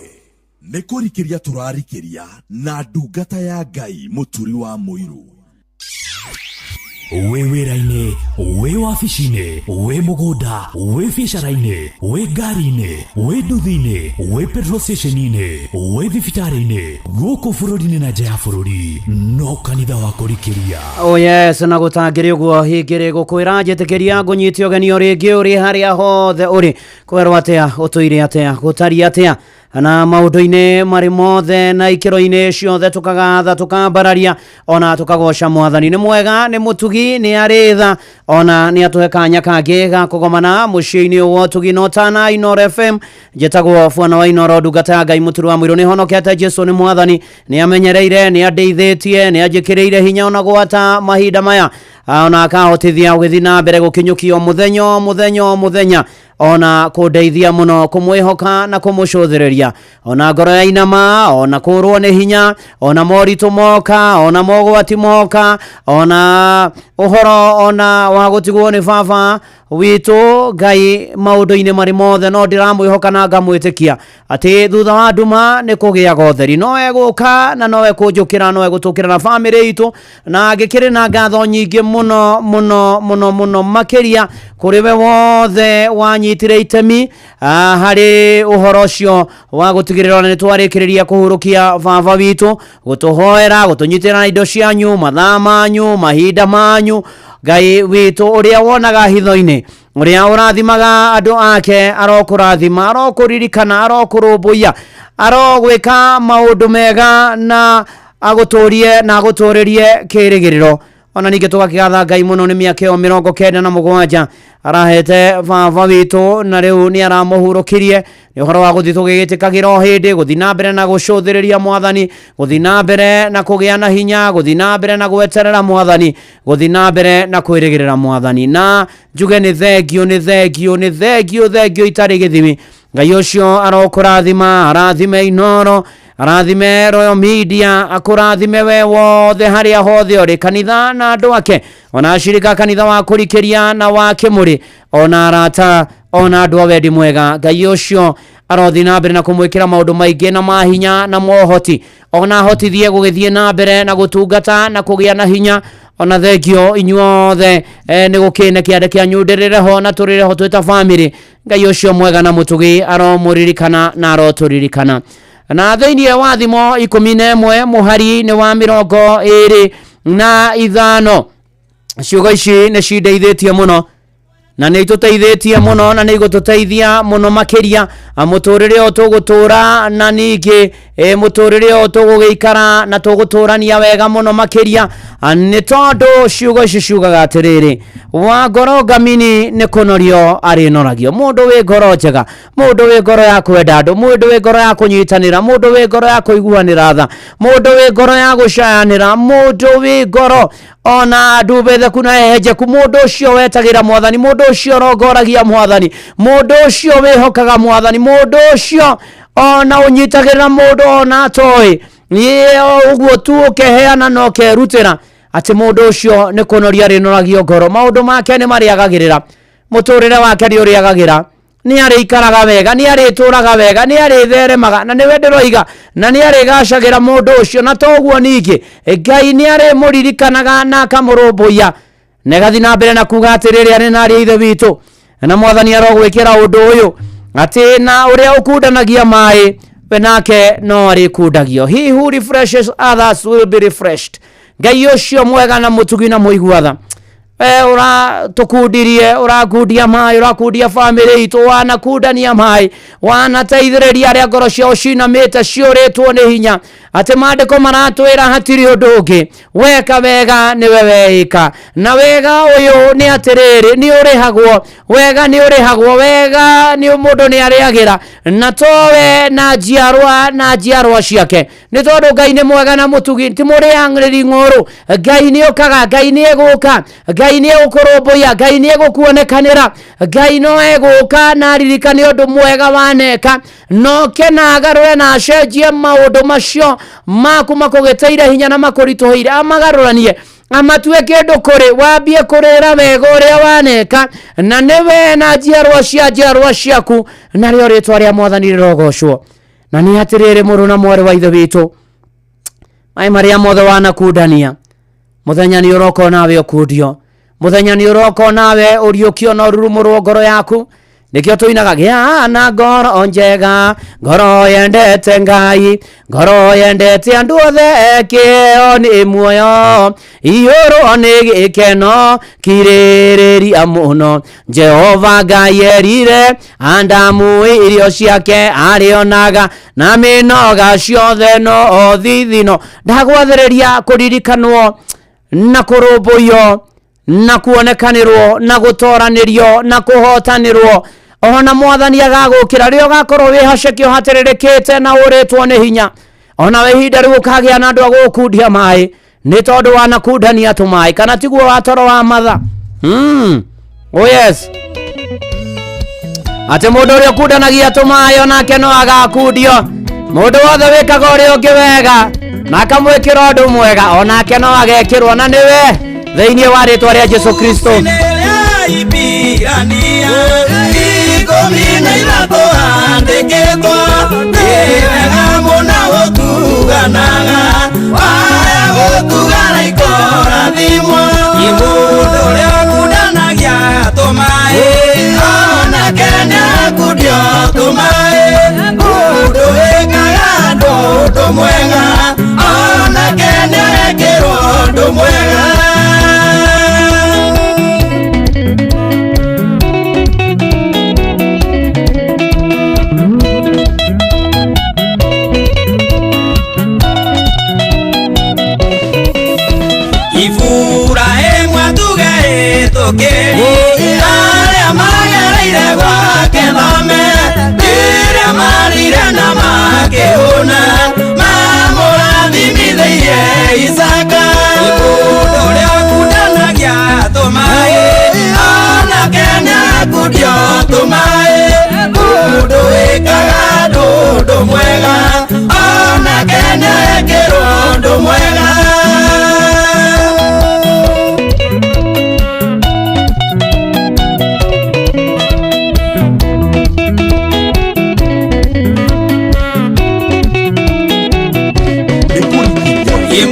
[SPEAKER 7] Nĩ kũrikĩria tũrarikĩria na ndungata ya Ngai Mũturi wa Mũirũ.
[SPEAKER 3] Wĩ wĩra-inĩ, wĩ wabici-inĩ, wĩ mũgũnda, wĩ biacara-inĩ, wĩ ngari-inĩ, wĩ nduthi-inĩ, wĩ petrol station-inĩ, wĩ thibitarĩ-inĩ, gũkũ bũrũri-inĩ na nja ya bũrũri, no kanitha wa kũrikĩria.
[SPEAKER 28] Oh yes, na gũtangĩrĩ ũguo hingĩrĩ gũkwĩra njĩtĩkĩria ngũnyite ũgeni o rĩngĩ ũrĩ harĩa hothe ũrĩ kwerwo atĩa ũtũire atĩa gũtariĩ atĩa na maũndũ-inĩ marĩ mothe na ikĩro-inĩ ciothe tũkagatha tũkambararia ona tũkagoca mwathani nĩ mwega nĩ mũtugi nĩ arĩ tha ona nĩ atũhe kanya kangĩ ga kũgomana mũciĩ-inĩ wa ũtugi na ũtana Inooro FM njĩtagwo bwana wa Inooro ndungata ya Ngai mũturi wa mũirũ nĩ honokete Jesu nĩ mwathani nĩ amenyereire nĩ andeithĩtie nĩ anjĩkĩrĩire hinya ona gwata mahinda maya ona akahotithia gũgĩthiĩ na mbere gũkinyũkia o mũthenya o mũthenya o mũthenya ona kũndeithia mũno kũmwĩhoka na kũmũcũthĩrĩria ona ngoro ya inama ona kũrwo nĩ hinya ona moritũ moka ona mogwati moka ona ũhoro ona wa gũtigwo nĩ baba witũ Ngai maũndũ-inĩ marĩ mothe no ndĩramwĩhoka na ngamwĩtĩkia atĩ thutha wa nduma nĩ kũgĩaga ũtheri no egũka na no ekũnjũkĩra no egũtũkĩra na bamĩrĩ itũ na ngĩkĩrĩ na ngatho nyingĩ mũno mũno mũno mũno makĩria kũrĩ we wothe wanyitire itemi harĩ ũhoro ũcio wa gũtigĩrĩra nĩ twarĩkĩrĩria kũhurũkia baba witũ gũtũhoera gũtũnyitĩra na indo cianyu mathaa manyu mahinda manyu Ngai witũ ũrĩa wonaga hitho-inĩ ũrĩa ũrathimaga andũ ake arokũrathima arokũririkana arokũrũmbũiya arogwĩka maũndũ mega na agũtũrie na agũtũrĩrie kĩrĩgĩrĩro ona ningĩ tũgakĩgatha Ngai mũno nĩ mĩaka ĩyo 97 arahete baba witũ na rĩu nĩ aramũhurũkirie nĩ ũhoro wa gũthiĩ tũgĩgĩtĩkagĩra o hĩndĩ gũthiĩ na mbere na gũcũthĩrĩria mwathani gũthiĩ na mbere na kũgĩa na hinya gũthiĩ na mbere na gweterera mwathani gũthiĩ na mbere na kwĩrĩgĩrĩra mwathani na njuge nĩ thengio nĩ thengio nĩ thengio thengio itarĩ gĩthimi Ngai ũcio arokũrathima arathime Inooro arathime Royal Media akũrathime we wothe harĩa hothe ũrĩ kanitha na andũ ake ona ashirika kanitha wa kũrikĩria na wa kĩmũrĩ ona arata ona andũ a wendi mwega Ngai ũcio arothiĩ na mbere na kũmwĩkĩra maũndũ maingĩ na mahinya na mohoti ona ahotithie gũgĩthiĩ na mbere na gũtungata na kũgĩa na hinya ona thengio inyuothe nĩ gũkĩne kĩande kĩanyu ndĩrĩre ho na tũrĩre ho twĩ ta bamĩrĩ Ngai ũcio mwega na mũtugi aromũririkana na arotũririkana na thĩinĩ wa thimo 11 mũhari nĩ wa 25 ciugo ici nĩ cindeithĩtie mũno na nĩ itũteithĩtie mũno na nĩ igũtũteithia mũno makĩria mũtũrĩre ũyũ tũgũtũra na ningĩ mũtũrĩre ũyũ tũgũgĩikara na tũgũtũrania wega mũno makĩria nĩ tondũ ciugo ici ciugaga atĩrĩrĩ wa ngoro ngamini nĩ kũnorio arĩnoragio mũndũ wĩ ngoro njega mũndũ wĩ ngoro ya kwenda andũ mũndũ wĩ ngoro ya kũnyitanĩra mũndũ wĩ ngoro ya kũiguanĩra tha mũndũ wĩ ngoro ya gũcayanĩra mũndũ wĩ ngoro ona ndumbetheku na hehenjeku mũndũ ũcio wetagĩra mwathani mũndũ ũcio ũrongoragia mwathani mũndũ ũcio wĩhokaga mwathani mũndũ ũcio ona ũnyitagĩrĩra mũndũ ona atoĩ ũguo tu ũkeheana na ũkerutĩra atĩ mũndũ ũcio nĩ kũnoria arĩnoragio ngoro maũndũ make nĩ marĩagagĩrĩra mũtũrĩre wake nĩ ũrĩagagĩra nĩ arĩikaraga wega nĩ arĩtũraga wega nĩ arĩtheremaga na nĩwe ndĩroiga na nĩ arĩgacagĩra mũndũ ũcio na toguo ningĩ Ngai nĩ arĩmũririkanaga na akamũrũmbũiya na ĩgathiĩ na mbere na kuga atĩrĩrĩ arĩ na arĩ ithe witũ na mwathani arogwĩkĩra ũndũ ũyũ atĩ na ũrĩa ũkundanagia maĩ we nake no arĩkundagio he who refreshes others will be refreshed Ngai ũcio mwega na mũtugi na mũigua tha We ũratũkundirie, ũrakundia maĩ, ũrakundia bamĩrĩ itũ, wanakundania maĩ, wanateithĩrĩria arĩa ngoro ciao cinamĩte ciũrĩtwo nĩ hinya, atĩ maandĩko maratwĩra hatirĩ ũndũ ũngĩ, weka wega nĩwe weĩka, na wega ũyũ nĩ atĩrĩrĩ, nĩ ũrĩhagwo, wega nĩ ũrĩhagwo, wega nĩ mũndũ nĩ arĩagĩra, na towe na njiarwa na njiarwa ciake, nĩ tondũ Ngai nĩ mwega na mũtugi, ti mũrĩanĩrĩri ng'ũrũ. Ngai nĩ ũkaga, Ngai nĩ egũka, Ngai nĩ egũkũrũmbũiya, Ngai nĩ egũkuonekanĩra, Ngai no egũka na aririkane ũndũ mwega waneka, noke na agarũre na acenjie maũndũ macio maku makũgĩtĩire hinya na makũritũhĩire, amagarũranie amatue kĩndũ kũrĩ, wambie kũrĩra wega ũrĩa waneka, na nĩwe na njiarwa cia njiarwa ciaku, narĩo rĩtwa rĩa Mwathani rĩrogocwo. Na nĩ atĩrĩrĩ, mũrũ na mwarĩ wa Ithe witũ, maĩ marĩa mothe wanakundania, mũthenya nĩ ũroka nawe ũkundio, mũthenya nĩ ũroka nawe ũriũkio na ũrurumũrwo ngoro yaku. Nĩkĩo tũinaga gĩa na ngoro njega, ngoro yendete Ngai, ngoro yendete andũ othe, kĩo nĩ muoyo, iyũrwo nĩ gĩkeno, kirĩrĩria mũno. Jehova Ngai erire Adamu irio ciake arĩonaga na mĩnoga ciothe no thithino. Ndagwathĩrĩria kũririkanwo na kũrũmbũiyo na kuonekanĩrwo na gũtoranĩrio na kũhotanĩrwo, ona Mwathani agagũkĩra rĩrĩa ũgakorwo wĩ haceke ũhatĩrĩrĩkĩte na ũrĩtwo nĩ hinya, ona we ihinda rĩu ũkagĩa na andũ a gũgũkundia maĩ, nĩ tondũ wanakundania tũmaĩ, kana tiguo wa toro wa matha. Oh yes, atĩ mũndũ ũrĩa ũkundanagia tũmaĩ onake no agakundio. Mũndũ wothe wĩkaga ũrĩa ũngĩ wega na akamwĩkĩra ũndũ mwega onake no agekĩrwo, na nĩwe thĩinĩ wa rĩtwa rĩa Jesu Kristo.
[SPEAKER 26] 13 andĩkĩtwo nĩ wega mũno gũtuganaga, waya gũtugana ikorathimwo, mũndũ ũrĩa ũkundanagia tũmaĩ onake nĩakundio tũmaĩ, mũndũ wĩkaga andũ ũndũ mwega onake nĩarekĩrwo ũndũ mwega. Iburahĩmu atugehĩtũkĩri arĩa magereire gwake thome, rĩrĩa marire na makĩhũna, mamũrathimithĩirie Isaka. Mũndũ ũrĩa ũkundanagia tũmaĩ onake nĩakundio tũmaĩ, mũndũ wĩkaga andũ ũndũ mwega onake nĩekĩrwo ũndũ mwega.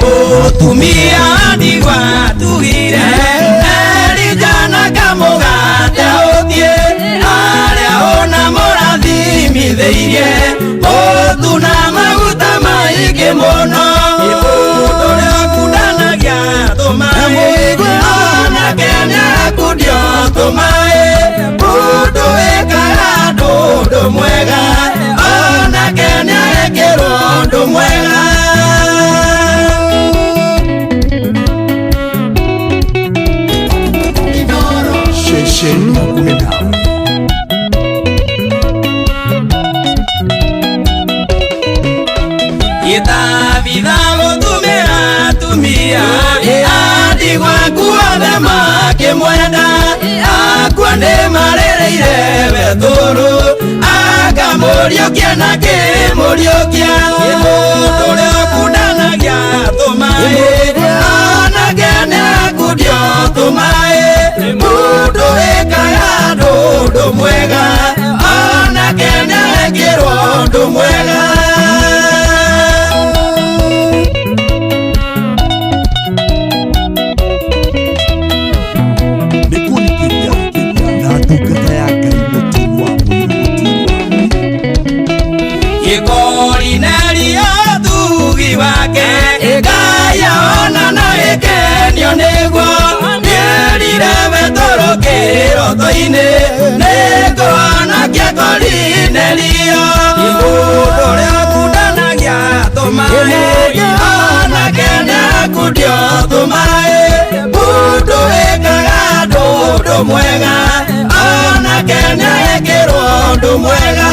[SPEAKER 26] Mũtumia ndigwa tugire Elijah kamũgate ũthiĩ, arĩa ona mũrathimithĩirie mũtu na maguta maingĩ mũno. Mũndũ ũrĩa ũkundanagia tũmaĩ onake nĩakundio tũmaĩ, mũndũ wĩkaga andũ ũndũ mwega onake nĩarekĩrwo ũndũ mwega.
[SPEAKER 7] Ceceni hakuhĩ nawe.
[SPEAKER 26] Gĩtabitha gũtumĩra atumia andigwa kuothe makĩmwenda, akua nĩ marĩrĩire wetũrũ, akamũriũkia na kĩmũriũkia. Mũndũ ũrĩa ũkundanagia tũmaĩ onake nĩakundio tũmaĩ, mũndũ wĩkaga andũ ũndũ mwega onake nĩarekĩrwo ũndũ mwega.
[SPEAKER 7] Nĩ kũrikĩria na ndungata ya Ngai mũturi wa mũirũ.
[SPEAKER 26] Gĩkorinelio tugi wake, Ngai ona na ĩkenio nĩguo, nĩerire Kĩroto-inĩ nĩngũhonokia Korinelio. Mũndũ ũrĩa ũkundanagia tũmaĩ onake nĩakundio tũmaĩ. Mũndũ wĩkaga andũ ũndũ mwega onake nĩekĩrwo ũndũ mwega.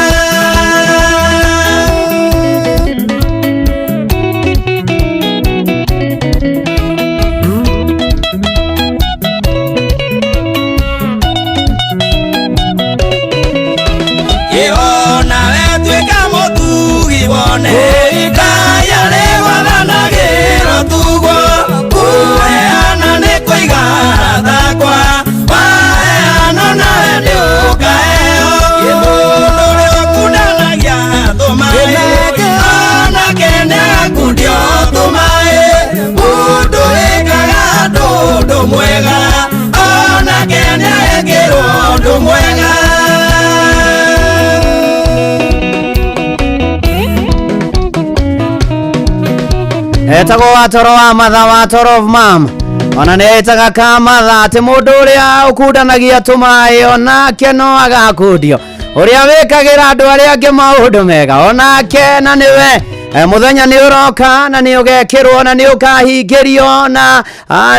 [SPEAKER 26] Ĩona wetuĩka mũtugi wone Ngai arĩ gwathanagĩra tugwo kũheana nĩ kũiga takwa waheana nawe nĩũkaheo mũndũ ũrĩa ũkundanagia tũmaĩ onake nĩakundio tũmaĩ mũndũ wĩkaga andũ ũndũ mwega onake nĩekĩrwo ũndũ mwega.
[SPEAKER 28] Etagwo watoro wa matha watoro of mam ona nĩ etaga kamatha atĩ mũndũ ũrĩa ũkundanagia tũmaĩ onake no agakundio ũrĩa wĩkagĩra andũ arĩa angĩ maũndũ mega onake na nĩwe mũthenya nĩ ũroka na nĩ ũgekĩrwo na nĩ ũkahingĩrio na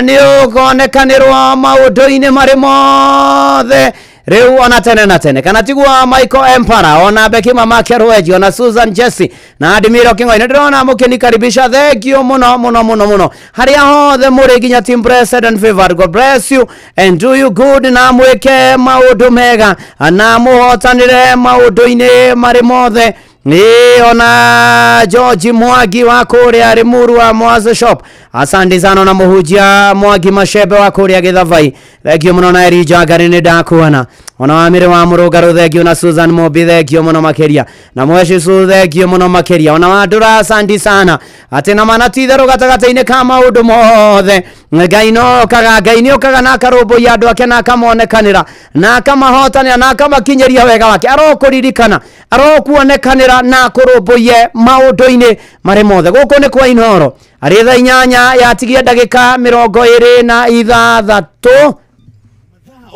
[SPEAKER 28] nĩ ũkonekanĩrwo maũndũ-inĩ marĩ mothe rĩu ona tene na tene kana tiguo Michael Empara ona Becky Mama Kerweji ona Susan Jesse na Admiro King'oi nĩ ndĩrona mũkĩnikaribisha thank you mũno mũno mũno mũno harĩa hothe mũrĩ nginya team blessed and favored God bless you and do you good na mwĩke maũndũ mega na mũhotanĩre maũndũ-inĩ marĩ mothe. Ĩ ona George Mwangi wa kũrĩa Limuru wa Mwazo Shop asante sana na mũhunjia Mwangi Mashebe wa kũrĩa Githavai thank you mũno na Elijah Ngari nĩ ndakuona ona Wamĩrĩ wa Mũrũngarũ thank you na Susan Mobi thank you mũno makĩria na Mweshi Su thank you mũno makĩria ona Wandũra asante sana atĩ na mana ti itherũ gatagatĩ-inĩ ka maũndũ mothe Ngai no okaga Ngai nĩ okaga na akarũmbũiya andũ ake na akamonekanĩra na akamahotanĩra na akamakinyĩria wega wake arokũririkana arokuonekanĩra na akũrũmbũiye maũndũ-inĩ marĩ mothe. Gũkũ nĩ kwa Inooro arĩ thaa 8 yatigia ndagĩka 26.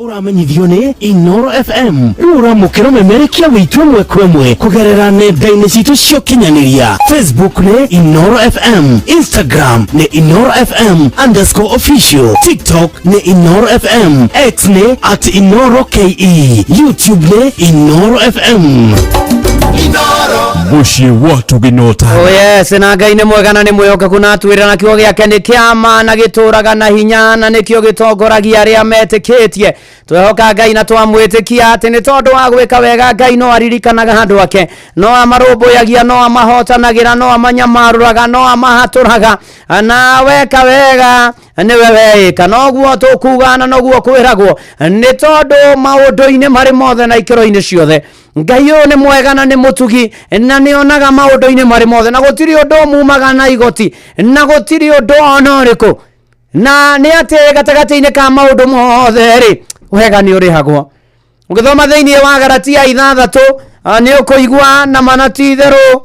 [SPEAKER 27] Ũramenyithio nĩ Inooro FM rĩu ũramũkĩra ũmemerekia witũ ĩmwe kwa ĩmwe kũgerera nenda-inĩ citũ cia ũkinyanĩria. Facebook nĩ Inooro FM, Instagram nĩ Inooro FM underscore official, TikTok nĩ Inooro FM, X nĩ at Inooro KE, YouTube nĩ Inooro FM.
[SPEAKER 3] Mũciĩ wa Tũgĩnota.
[SPEAKER 28] Oh yes, na Ngai nĩ mwega na nĩ mwĩhokeku na atwĩra na kiugo gĩake nĩ kĩama na gĩtũraga na hinya na nĩkĩo gĩtongoragia arĩa metĩkĩtie. Twehoka Ngai na twamwĩtĩkia atĩ nĩ tondũ wa gwĩka wega Ngai no aririkanaga andũ ake, no amarũmbũyagia, no amahotanagĩra, no amanyamarũraga, no amahatũraga, na weka wega nĩwe weĩka. Noguo tũkuga na noguo kwĩragwo nĩ tondũ maũndũ-inĩ marĩ mothe na ikĩro-inĩ ciothe Ngai ũyũ nĩ mwega na nĩ mũtugi na nĩ onaga maũndũ-inĩ marĩ mothe na gũtirĩ ũndũ mumaga na igoti na gũtirĩ ũndũ ona ũrĩkũ na nĩ atĩ gatagatĩ-inĩ ka maũndũ mothe rĩ wega nĩ ũrĩhagwo. Ũgĩthoma thĩinĩ wa Galatia 6 nĩ ũkũigua na mana ti itherũ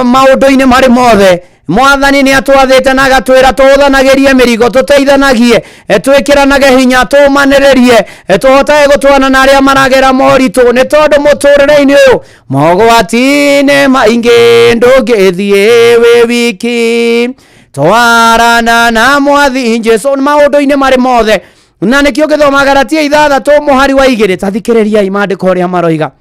[SPEAKER 28] maũndũ-inĩ marĩ mothe Mwathani nĩ atwathĩte na agatwĩra tũhũthanagĩrie mĩrigo, tũteithanagie, twĩkĩranage hinya, tũmanĩrĩrie, tũhotage gũtwana na arĩa maragera moritũ nĩ tondũ mũtũrĩre-inĩ ũyũ mogwati-inĩ maingĩ ndũngĩthiĩ wĩ wiki twarana na Mwathi Jesũ maũndũ-inĩ marĩ mothe. Na nĩkĩo ngĩthoma Galatia 6 mũhari wa 2 ta thikĩrĩriai maandĩko ũrĩa maroiga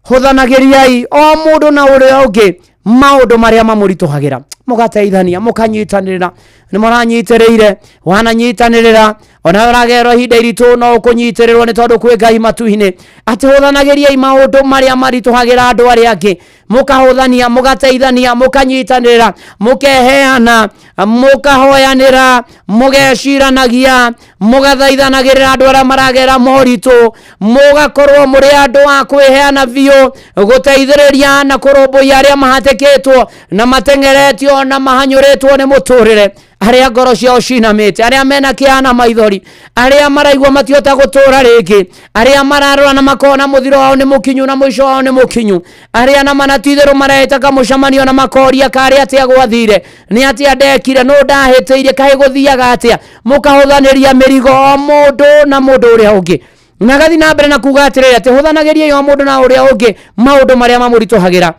[SPEAKER 28] hũthanagĩriai o mũndũ na ũrĩa ũngĩ maũndũ marĩa mamũritũhagĩra mũgateithania mũkanyitanĩrĩra nĩ mũranyitĩrĩire wananyitanĩrĩra ona ũragerwo ihinda iritũ no ũkũnyitĩrĩrwo nĩ tondũ kwĩ Ngai matu-inĩ atĩ hũthanagĩriai maũndũ marĩa maritũhagĩra andũ arĩa angĩ mũkahũthania mũgateithania mũkanyitanĩrĩra mũkeheana mũkahoyanĩra mũgeciranagia mũgathaithanagĩrĩra andũ arĩa maragera moritũ mũgakorwo mũrĩ andũ a kwĩheana biũ gũteithĩrĩria na kũrũmbũiya arĩa mahatĩkĩtwo na mateng'eretio na mahanyũrĩtwo nĩ mũtũrĩre. Arĩa ngoro ciao cinamĩte, arĩa mena kĩeha na maithori, arĩa maraigua matihota gũtũra rĩngĩ, arĩa mararora na makona mũthiro wao nĩ mũkinyu na mũico wao nĩ mũkinyu, arĩa na manatitherũ mareta kamũcemanio na makoria karĩ atĩa gwathire, nĩ atĩa ndekire, nũ ndahĩtĩirie, kaĩ gũthiaga atĩa, mũkahũthanĩria mĩrigo o mũndũ na mũndũ ũrĩa ũngĩ. Na agathi na mbere na kuga atĩrĩrĩ, atĩ hũthanagĩriai o mũndũ na ũrĩa ũngĩ maũndũ marĩa mamũritũhagĩra,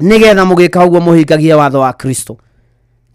[SPEAKER 28] nĩgetha mũgĩka ũguo mũhingagie watho wa Kristo.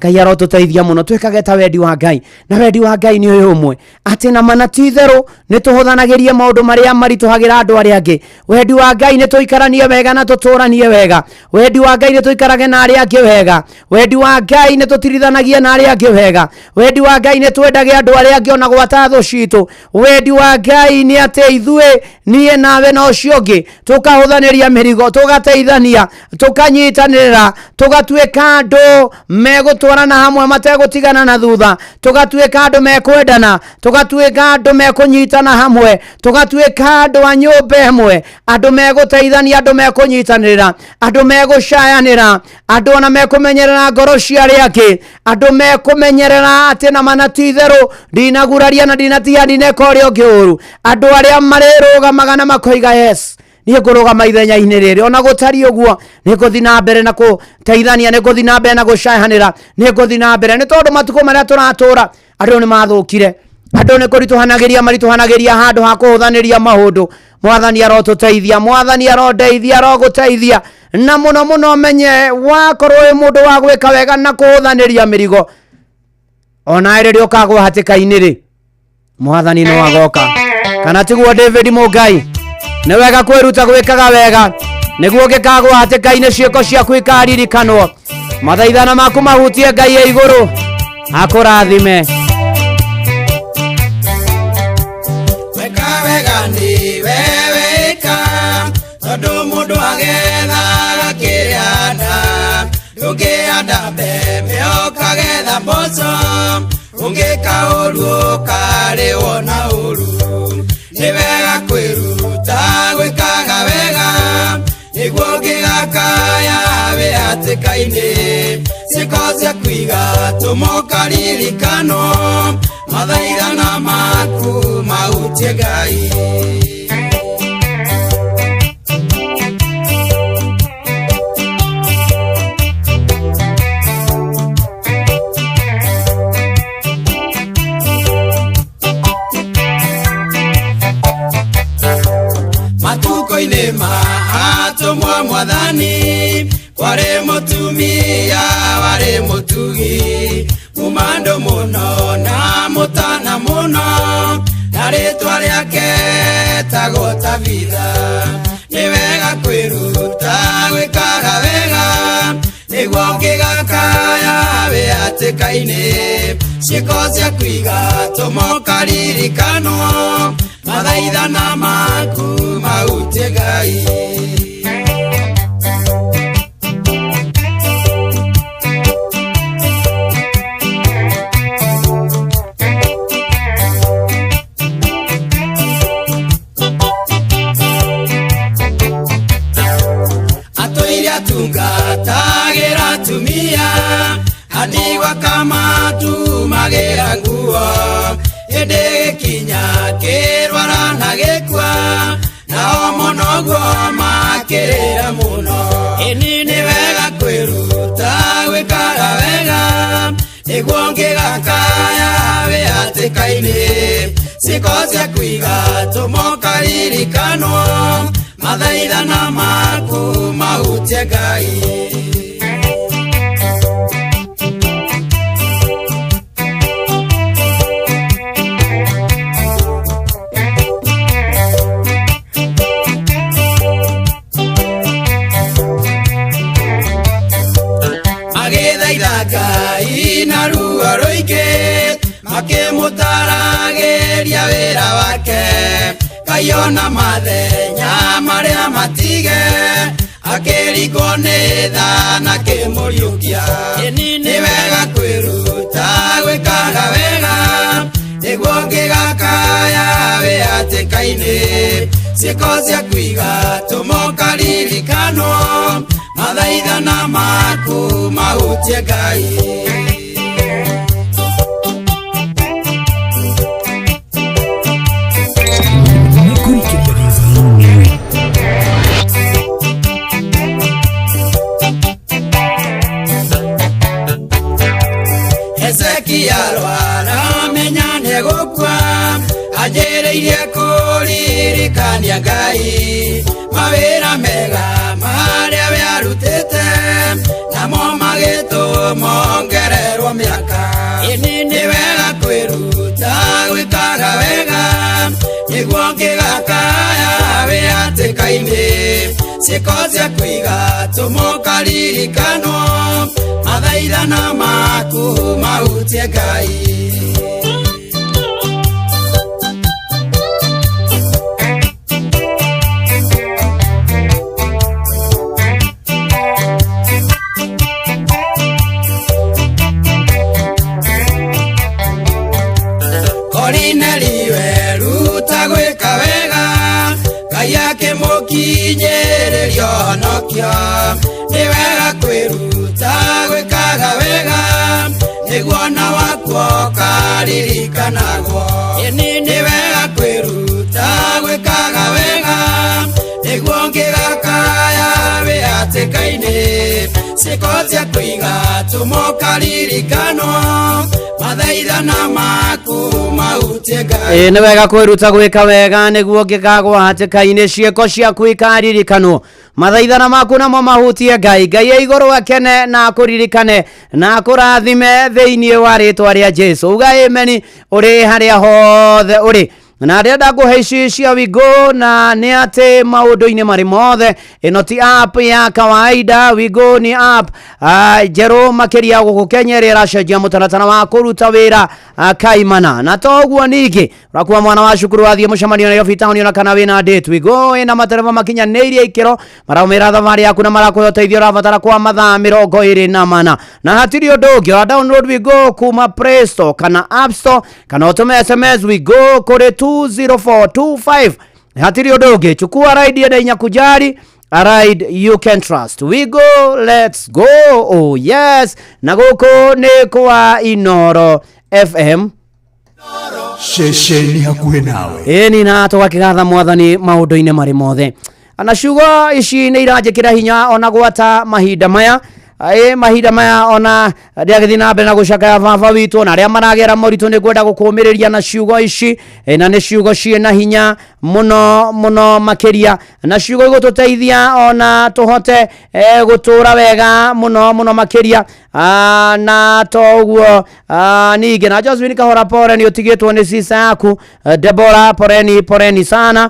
[SPEAKER 28] Ngai arotũteithia mũno twĩkage ta wendi wa Ngai, na wendi wa Ngai nĩ ũyũ ũmwe, atĩ na mana ti itherũ nĩ tũhũthanagĩrie maũndũ marĩa maritũhagĩra andũ arĩa angĩ. Wendi wa Ngai nĩ tũikaranie wega na tũtũranie wega. Wendi wa Ngai nĩ tũikarage na arĩa angĩ wega. Wendi wa Ngai nĩ tũtirithanagie na arĩa angĩ wega. Wendi wa Ngai nĩ twendage andũ arĩa angĩ ona gwata thũ citũ. Wendi wa Ngai nĩ atĩ ithuĩ, niĩ nawe na ũcio ũngĩ, tũkahũthanĩria mĩrigo, tũgateithania, tũkanyitanĩrĩra, tũgatuĩka andũ megũtwarana hamwe mategũtigana na thutha, tũgatuĩka andũ mekwendana, tũgatuĩka andũ mekũnyitana hamwe, tũgatuĩka andũ a nyũmba ĩmwe, andũ megũteithania, andũ mekũnyitanĩrĩra, andũ megũcayanĩra, andũ ona mekũmenyerera ngoro cia arĩa angĩ, andũ mekũmenyerera atĩ na mana ti itherũ ndinaguraria na ndinatia ndineka ũrĩa ũngĩ ũru, andũ arĩa marĩrũgamaga na makoiga yes, niĩ ngũrũgama ithenya-inĩ rĩrĩ, ona gũtariĩ ũguo nĩ ngũthiĩ na mbere na gũteithania, nĩ ngũthiĩ na mbere na gũcayanĩra, nĩ ngũthiĩ na mbere, nĩ tondũ matukũ marĩa tũratũra andũ nĩ mathũkire, andũ nĩ kũritũhanagĩria maritũhanagĩria handũ ha kũhũthanĩria maũndũ. Mwathani arotũteithia, Mwathani arondeithia, arogũteithia, na mũno mũno menye wakorwo wĩ mũndũ wa gwĩka wega na kũhũthanĩria mĩrigo, ona rĩrĩa ũkagwa hatĩka-inĩ rĩ, Mwathani no agoka. Kana tiguo David Mũngai? Nĩ wega kwĩruta gwĩkaga wega, nĩguo ũngĩkagwa hatĩka-inĩ ciĩko ciaku ikaririkanwo, mathaithana maku mahutie Ngai e igũrũ akũrathime.
[SPEAKER 26] Weka wega nĩ we weka, tondũ mũndũ agethaga kĩrĩa anda, ndũngĩhanda mbembe ũkagetha mboco, ũngĩka ũru ũkarĩwo na ũru. Nĩ wega kwĩruta gwĩkaga wega, nĩguo ũngĩgakaya wĩ hatĩka-inĩ, ciĩko ciaku igatũma ũkaririkanwo, mathaithana maku mahutie Ngai. Matukũ-inĩ ma atũmwo Mwathani, kwarĩ mũtumia warĩ mũtugi, mũmandũ mũno na mũtana mũno, na rĩtwa rĩake etagwo Tabitha. Nĩ wega kwĩruta gwĩkaga wega, nĩguo ũngĩgakaya wĩ hatĩka-inĩ, ciĩko ciaku igatũma ũkaririkanwo, mathaithana maku mahutie Ngai. Atũire atungatagĩra atumia, andigwa kamatumagĩra nguo, hĩndĩ gĩkinya kĩrwara na gĩkua, nao mũno guo makĩrĩra mũno. Ĩni nĩ wega kwĩruta gwĩkaga wega, nĩguo ũngĩgakaya wĩ hatĩka-inĩ, ciĩko ciaku igatũma ũkaririkanwo, mathaithana maku mahutie Ngai. Magĩthaitha Ngai na ruo rũingĩ, makĩmũtaragĩria wĩra wake, Ngai ona mathenya marĩa matige, akĩringwo nĩ tha na akĩmũriũkia. Nĩ wega kwĩruta gwĩkaga wega, nĩguo ũngĩgakaya wĩ hatĩka-inĩ, ciĩko ciaku igatũma ũkaririkanwo, mathaithana maku mahutie Ngai. Ririkania Ngai mawĩra mega marĩa we arutĩte namo magĩtũma ongererwo mĩaka. Ĩni nĩ wega kwĩruta gwĩkaga wega nĩguo ngĩgakaya wĩ hatĩka-inĩ ciĩko ciaku igatũma ũkaririkanwo mathaithana maku mahutie Ngai. Korinelio eruta gwĩka wega Ngai akĩmũkinyĩrĩria ũhonokio. Nĩ wega kwĩruta gwĩkaga wega nĩguo na wakuo ũkaririkanagwo. Ĩni nĩ wega kwĩruta gwĩkaga wega nĩguo ngĩgakaya wĩ hatĩka-inĩ ciĩko ciaku igatũma ũkaririkanwo mathaithana maku mahutie Ngai.
[SPEAKER 28] Ĩ nĩ wega kwĩruta gwĩka wega nĩguo ngĩkagwa hatĩka-inĩ ciĩko ciaku ikaririkanwo mathaithana maku namo mahutie Ngai. Ngai e igũrũ akene na akũririkane na akũrathime thĩinĩ wa rĩtwa rĩa Jesu. Uga ameni ũrĩ harĩa hothe ũrĩ. Na ndĩrenda ngũhe ici cia Wigo na nĩ atĩ maũndũ-inĩ marĩ mothe ĩno ti app ya kawaida. Wigo nĩ app njerũ makĩria gũkũ Kenya ĩrĩa ĩracenjia mũtaratara wa kũruta wĩra kaimana. Na to ũguo ningĩ ũrakuwa mwana wa cukuru wathiĩ mũcemanio Nairobi town ona kana wĩna date, Wigo ĩna matereba makinyanĩirie ikĩro maraumĩra thabarĩ yaku na marakũhe ũteithio ũrabatara kwa mathaa 24. Na hatirĩ ũndũ ũngĩ, wa download Wigo kuma Play Store kana App Store kana ũtũme SMS Wigo kũrĩ 20425. Hatirĩ ũndũ ũngĩ, chukua ride enda inyakujari, a ride you can trust. We go, let's go. Oh yes. Na gũkũ nĩ kwa Inoro FM.
[SPEAKER 2] Ceceni hakuhĩ nawe.
[SPEAKER 28] Ĩni na tũgakĩgatha mwathani maũndũ-inĩ marĩ mothe. Na ciugo ici nĩ iranjĩkĩra hinya ona gwata mahinda maya. Ĩ mahinda maya ona ndĩragĩthiĩ na mbere na gũcakaya baba witũ na arĩa maragera moritũ nĩ ngwenda gũkũmĩrĩria na ciugo ici. Na nĩ ciugo ciĩna hinya mũno mũno makĩria na ciugo igũtũteithia ona tũhote gũtũra wega mũno mũno makĩria. Na to ũguo ningĩ na Josephine Kahora pore nĩ ũtigĩtwo nĩ sisa yaku. Deborah poreni poreni sana.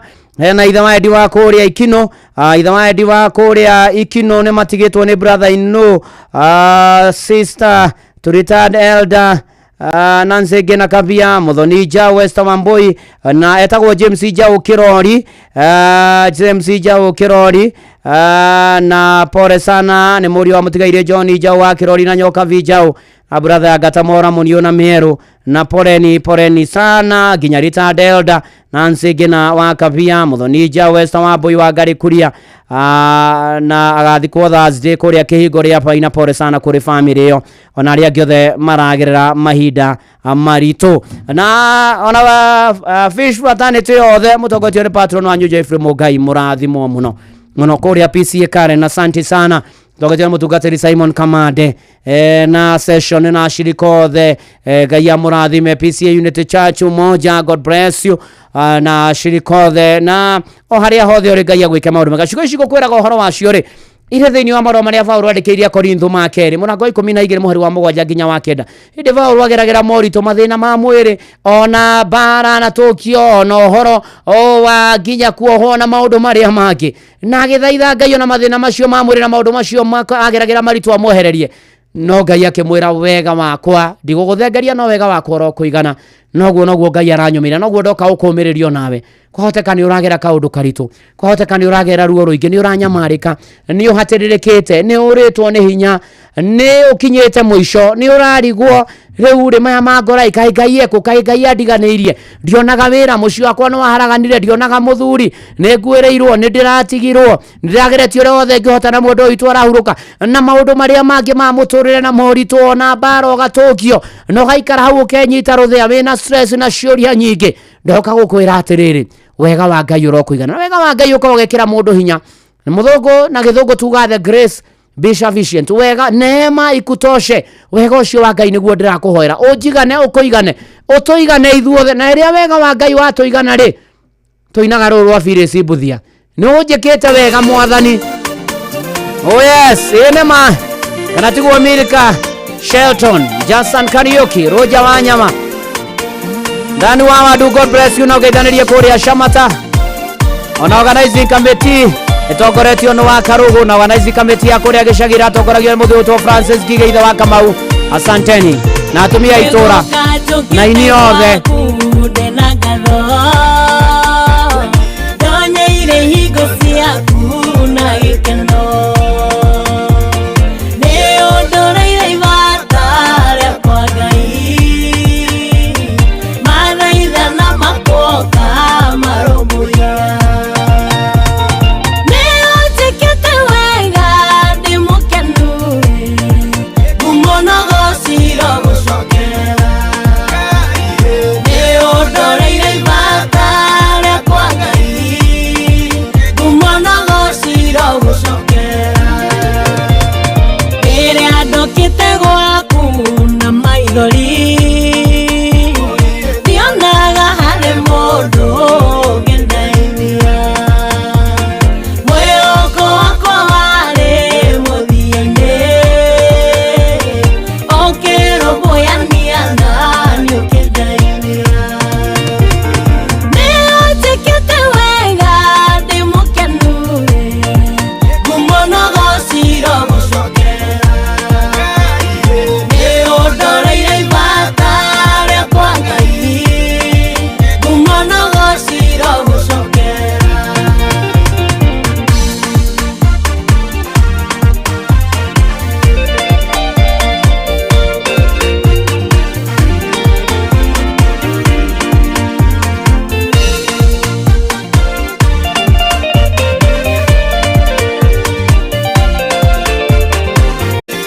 [SPEAKER 28] Na ithe wa Eddie wa kũrĩa Ikino, ithe wa Eddie wa kũrĩa Ikino nĩ matigĩtwo nĩ brother in law, sister to retired elder Nancy Ngina Kabia, Muthoni Jau, Esther Wambui na etagwo James Jau Kirori, James Jau Kirori, na pore sana nĩ mũriũ wa mũtigairĩ John Jau wa Kirori na Nyoka V Jau na brother ya Gatamora Munio na Meru na poreni poreni sana nginya retired elder Nancy Ngina wa Kabia, Muthoni Jau, Esther Wambui wa Ngarĩ Kuria, na agathikwo Thursday kũrĩa kĩhingo rĩa Paina. Pore sana kũrĩ family ĩyo ona arĩa angĩ othe maragerera mahinda maritũ. Na ona Fish Fraternity yothe mũtongoretio nĩ patron wanyu Jeffrey Mũngai, mũrathimwo mũno mũno kũrĩa PCA Karen, asante sana mũtongoretio nĩ mũtungatĩri Simon Kamande, na session na ashirika othe, Ngai amũrathime. PCA Unity Church Umoja, God bless you, na ashirika othe na o harĩa hothe ũrĩ Ngai agwĩke maũndũ mega. Ciugo ici ngũkwĩraga ũhoro wacio rĩ irĩ thĩinĩ wa marũa marĩa Paũlũ andĩkĩire Korintho ma kerĩ mũrango wa 12 mũhari wa 7 nginya wa 9. Hĩndĩ Paũlũ ageragĩra moritũ mathĩna ma mwĩrĩ ona mbara na tũkio ona ũhoro wa nginya kuohwo na maũndũ marĩa mangĩ, na agĩthaitha Ngai ona mathĩna macio ma mwĩrĩ na maũndũ macio ageragĩra maritũ amwehererie, no Ngai akĩmwĩra wega wakwa ndigũgũthengeria, no wega wakwa ũrokũigana. Noguo noguo Ngai aranyũmĩra, noguo ndoka ũkũmĩrĩrio nawe. Kwahoteka nĩ ũragera kaũndũ karitũ, kwahoteka nĩ ũragera ruo rũingĩ, nĩ ũranyamarĩka, nĩ ũhatĩrĩrĩkĩte, nĩ ũrĩtwo nĩ hinya, nĩ ũkinyĩte mũico, nĩ ũrarigwo rĩu rĩ maya ma ngora kaĩ Ngai ekũ, kaĩ Ngai andiganĩirie, ndionaga wĩra, mũciĩ wakwa nĩ waharaganire, ndionaga mũthuri, nĩ nguĩrĩirwo, nĩ ndĩratigirwo, nĩ ndĩrageretie ũrĩa wothe ingĩhota na mũndũ witũ arahurũka, na maũndũ marĩa mangĩ ma mũtũrĩre na moritũ ona mbara ũgatũkio na ũgaikara hau ũkenyita rũthĩa wĩna stress na ciũria nyingĩ. Ndoka gũkwĩra atĩrĩrĩ, wega wa Ngai ũrokũigana. Na wega wa Ngai ũkorwo ũgĩkĩra mũndũ hinya. Mũthũngũ na gĩthũngũ tuga the grace be sufficient, wega neema ikutoshe. Wega ũcio wa Ngai nĩguo ndĩrakũhoera ũnjigane, ũkũigane, ũtũigane ithuothe. Na rĩrĩa wega wa Ngai watũigana rĩ, Tũinaga rũrũ rwa Phyllis Mbuthia. Nĩ ũnjĩkĩte wega mwathani. Oh yes, ĩĩ nĩ ma. Kana tiguo Milka Shelton, Jason Kariuki, Roger Wanyama. Ndani wa wadu, God bless you na ũgeithanĩrie kũrĩa Shamata. Ona organizing committee ĩtongoretio nĩ wa Karugu na organizing committee ya kũrĩa gĩcagi ĩratongoragio nĩ mũthuri wĩtwo Francis Ngigĩ ithe wa Kamau. Asanteni na atumia a itũra na ini othe.
[SPEAKER 25] Ndonyeire hingo ciaku na gĩkeno nĩ ũndoreire ibata rĩakwa Ngai mathaithana makuoka marũmbũiya nĩ ũnjĩkĩte wega ndĩ mũkenu ngumo na gociro gũcokera nĩ ũndoreire ibata rĩakwa Ngai ngumo na gociro gũcokera rĩrĩa ndokĩte gwaku na maithori ndionaga harĩ mũndũ ũngĩndeithia mwĩhoko wakwa warĩ mũthia-inĩ ũkĩrũmbũyania nani ũkĩndeithia nĩ ũnjĩkĩte wega ndĩ mũkenu ngumo na gociro gũcokera nĩ ũndoreire ibata rĩakwa Ngai ngumo na gociro gũcokera.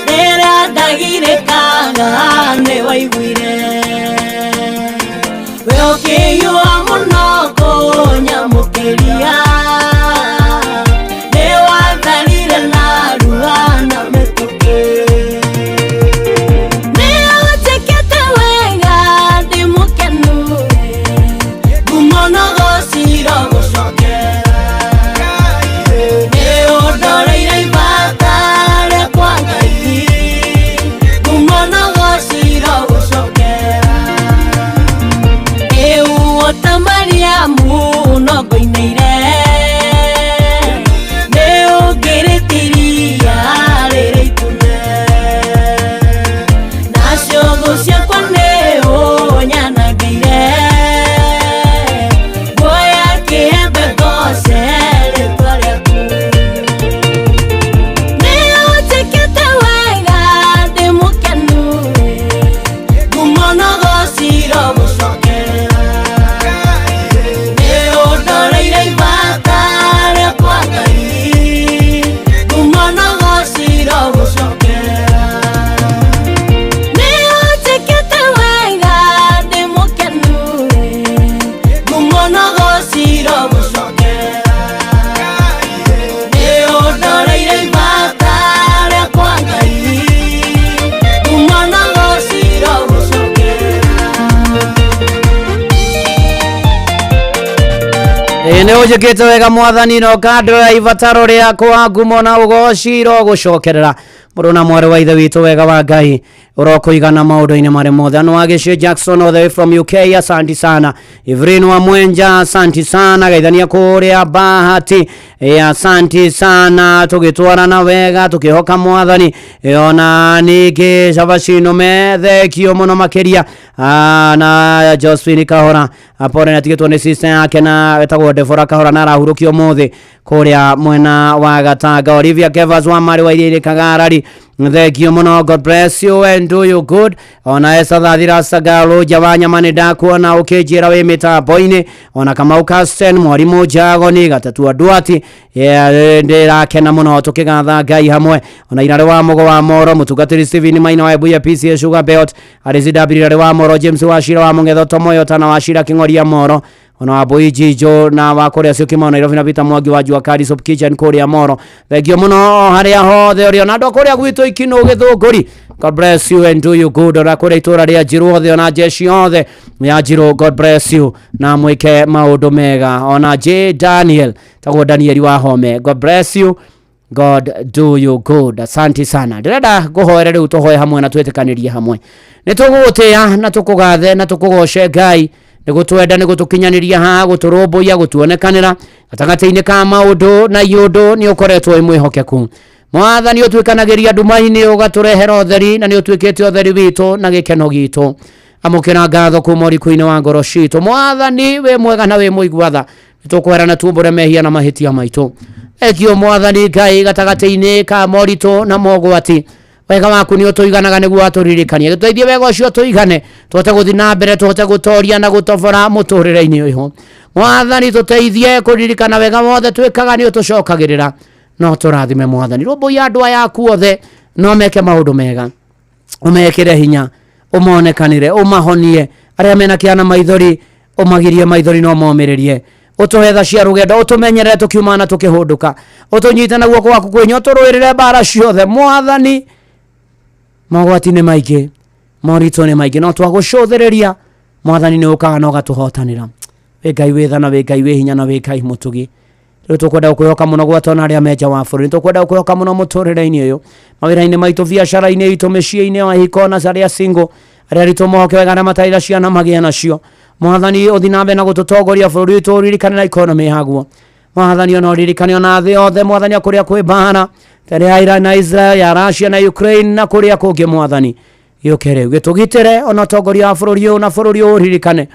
[SPEAKER 25] Rĩrĩa ndagirĩkaga nĩ waiguire we ũkĩhiũha mũno kũnyamũkĩria nĩ watharire narua na mĩtũkĩ nĩ ũnjĩkĩte wega ndĩ mũkenu ngumo na gociro gũcokera nĩ ũndoreire ibata rĩakwa Ngai ngumo na gociro gũcokera ĩu ta Mariamu no ngũinĩire nĩ ũngĩrĩtiria rĩrĩ itune nacio thũ ciakwa nĩ ũnyanangĩire nguoya kĩembe ngoce rĩtwa rĩaku nĩ ũnjĩkĩte wega ndĩ mũkenu ngumo na gociro gũcokera nĩ ũndoreire ibata rĩakwa Ngai ngumo na gociro gũcokera nĩ ũnjĩkĩte wega ndĩ mũkenu ngumo na gociro gũcokera nĩ ũndoreire ibata rĩakwa Ngai ngumo na gociro gũcokera.
[SPEAKER 28] Ĩĩ nĩ ũnjĩkĩte wega mwathani na ũkandora ibataro rĩakwa ngumo na ũgoci irogũcokerera mũrũ na mwarĩ wa ithe witũ wega wa Ngai ũrokũigana maũndũ-inĩ marĩ mothe. Anu wa Gĩciũ Jackson all the way from UK, asanti sana. Evelyn wa Mwenja, asanti sana. Gaithania kũrĩa Bahati, asanti sana. Tũgĩtwarana wega tũkĩhoka mwathani. Ona ningĩ Cabacino methekio mũno makĩria. Na Josephine Kahora apore natigĩtwo nĩ sister yake na wetagwo Deborah Kahora na arahurũkio ũmũthĩ kũrĩa mwena wa Gatanga. Olivia Kevas wa Mari wa Iria Kagarari, thengio mũno, God bless you and do you good. Ona Esther Thathira Sagalo Jawanyama nĩ ndakuona ũkĩnjĩra wĩ mĩtambo-inĩ. Ona Kamau Casten mwarimũ Njagoni Gatatua Duati, ndĩrakena mũno tũkĩgatha Ngai hamwe. Ona Irarĩ wa Mũgo wa Moro mũtungatĩri Stephen Maina wa Ebuya PCA Sugar Belt Arizida Birarĩ wa Moro James wa Shira wa Mũng'etho Tomoyo Tana wa Shira Kĩng'oria Moro ona wa Mbui Jijo na wa kũrĩa Syokimau Nairobi na Peter Mwangi wa Jua Kali Soup Kitchen kũrĩa Moro. Thengio mũno harĩa hothe ũrĩ ona andũ a kũrĩa gwitũ Ikinũ Gĩthũngũri God bless you and do you good. Ona kũrĩa itũra rĩa Njirũ othe, ona jeshi othe ya Njirũ, God bless you na mwĩke maũndũ mega. Ona J Daniel, tagwo Daniel wa Home, God bless you, God do you good. Asante sana. Ndĩrenda ngũhoere rĩu, tũhoe hamwe na twĩtĩkanĩrie hamwe. Nĩ tũgũgũtĩĩa na tũkũgathe na tũkũgoce Ngai nĩ gũtwenda, nĩ gũtũkinyanĩria haha, gũtũrũmbũiya, gũtuonekanĩra gatagatĩ-inĩ ka maũndũ na iũndũ. Nĩ ũkoretwo wĩ mwĩhokeku Mwathani, ũtuĩkanagĩria nduma-inĩ ũgatũrehera ũtheri, na nĩ ũtuĩkĩte ũtheri witũ na gĩkeno gitũ. Amũkĩra ngatho kuma ũriku-inĩ wa ngoro citũ. Mwathani, wĩ mwega na wĩ mũigua tha. Nĩ tũkwera na tumbũre mehia na mahĩtia maitũ. Ekio Mwathani Ngai, gatagatĩ-inĩ ka moritũ na mogwati, wega waku nĩ ũtũiganaga nĩguo atũririkanie. Gĩtũteithie wega ũcio tũigane, tũhote gũthiĩ na mbere, tũhote gũtoria na gũtobora mũtũrĩre-inĩ ũyũ. Mwathani, tũteithie kũririkana wega wothe twĩkaga nĩ ũtũcokagĩrĩra. No tũrathime Mwathani, rũmbũiya andũ aya aku othe, no meke maũndũ mega, ũmekĩre hinya, ũmonekanĩre, ũmahonie arĩa mena kĩana maithori, ũmagirie maithori no momĩrĩrie. Ũtũhe tha cia rũgendo, ũtũmenyerere tũkiuma na tũkĩhũndũka, ũtũnyite na guoko gwaku kwĩnya, ũtũrũĩrĩre mbara ciothe. Mwathani, mogwati nĩ maingĩ, moritũ nĩ maingĩ, no twagũcũthĩrĩria Mwathani nĩ ũkaga na ũgatũhotanĩra. Wĩ Ngai wĩ tha na wĩ Ngai wĩ hinya na wĩ Ngai mũtugi. Rĩu tũkwenda gũkwĩhoka mũno gwata ona arĩa menja wa bũrũri. Tũkwenda gũkwĩhoka mũno mũtũrĩre-inĩ ũyũ, mawĩra-inĩ maitũ, biacara-inĩ itũ, mĩciĩ-inĩ, ahiko na arĩa single, arĩa aritũ mohoke wega na matarĩ na ciana magĩe nacio. Mwathani, ũthiĩ na mbere na gũtũtongoria bũrũri witũ, ũririkane na economy yaguo. Mwathani, ona ũririkane ona thĩ yothe. Mwathani, kũrĩa kwĩ mbara tere ya Iran na Israel, ya Russia na Ukraine na kũrĩa kũngĩ, Mwathani, gĩũke rĩu gĩtũgitĩre, ona ũtongoria wa bũrũri ũyũ na bũrũri ũyũ ũririkane.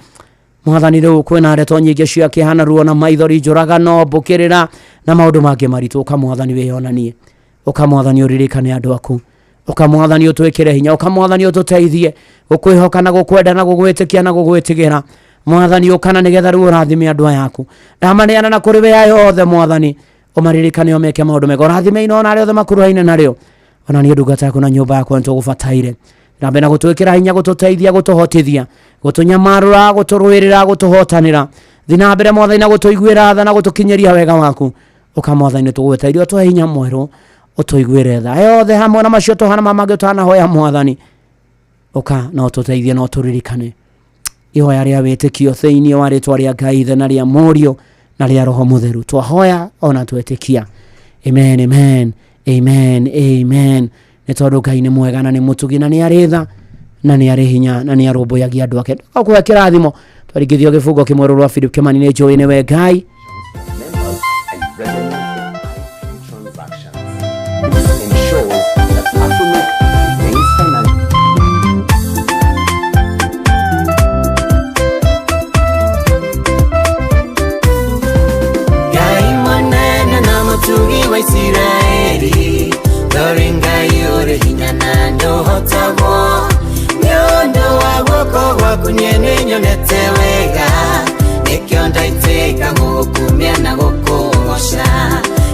[SPEAKER 28] Mwathani, rĩu kwĩna ndeto nyingĩ cia kĩeha na ruo na maithori, njũragano, mbũkĩrĩra na maũndũ mangĩ maritũ. Ũka Mwathani wĩyonanie, ũka Mwathani ũririkane andũ aku, ũka Mwathani ũtwĩkĩre hinya, ũka Mwathani ũtũteithie gũkwĩhoka na gũkwenda na gũgwĩtĩkia na gũgwĩtigĩra. Mwathani, ũkana nĩgetha rĩu ũrathime andũ aya aku. Ndamaneana na kũrĩ we aya othe. Mwathani, ũmaririkane, ũmeke maũndũ mega, ũrathime ino ona arĩa othe makuruhaine narĩo. Ona niĩ ndungata yaku na nyũmba yakwa nĩtũgũbataire na mbere na gũtwĩkĩra hinya, gũtũteithia, gũtũhotithia, gũtũnyamarũra, gũtũrũĩrĩra, gũtũhotanĩra. Thi na mbere Mwathani na gũtũiguĩra tha na gũtũkinyĩria wega waku. Ũka Mwathani, nĩtũgwetereire, ũtũhe hinya mwerũ, ũtũiguĩre tha yothe hamwe na macio tũhana mangĩ ũtanahoya. Mwathani, ũka na ũtũteithie na ũtũririkane. Ihoya rĩa wĩtĩkio thĩinĩ wa rĩtwa rĩa Ngai Ithe na rĩa Mũriũ na rĩa Roho Mũtheru twahoya ona twetĩkia. Amen, amen, amen, amen. Nĩ tondũ Ngai nĩ mwega na nĩ mũtugi na nĩ arĩ tha na nĩ arĩ hinya na nĩ arũmbũyagia andũ ake. Ndũgakũhe kĩrathimo. Twaringithio gĩbungo kĩmwe rũrũ rwa Philip Kĩmani. Nĩ njũĩ nĩwe Ngai.
[SPEAKER 9] This ensures that Afrimic remains financially
[SPEAKER 26] Ngai mũnene na mũtugi wa Isiraeli, ndori Ngai ũrĩ hinya na ndũhotagwo. Nĩ ũndũ wa guoko gwaku niĩ nĩnyonete wega, nĩkĩo ndaitĩka gũgũkumia na gũkũgoca.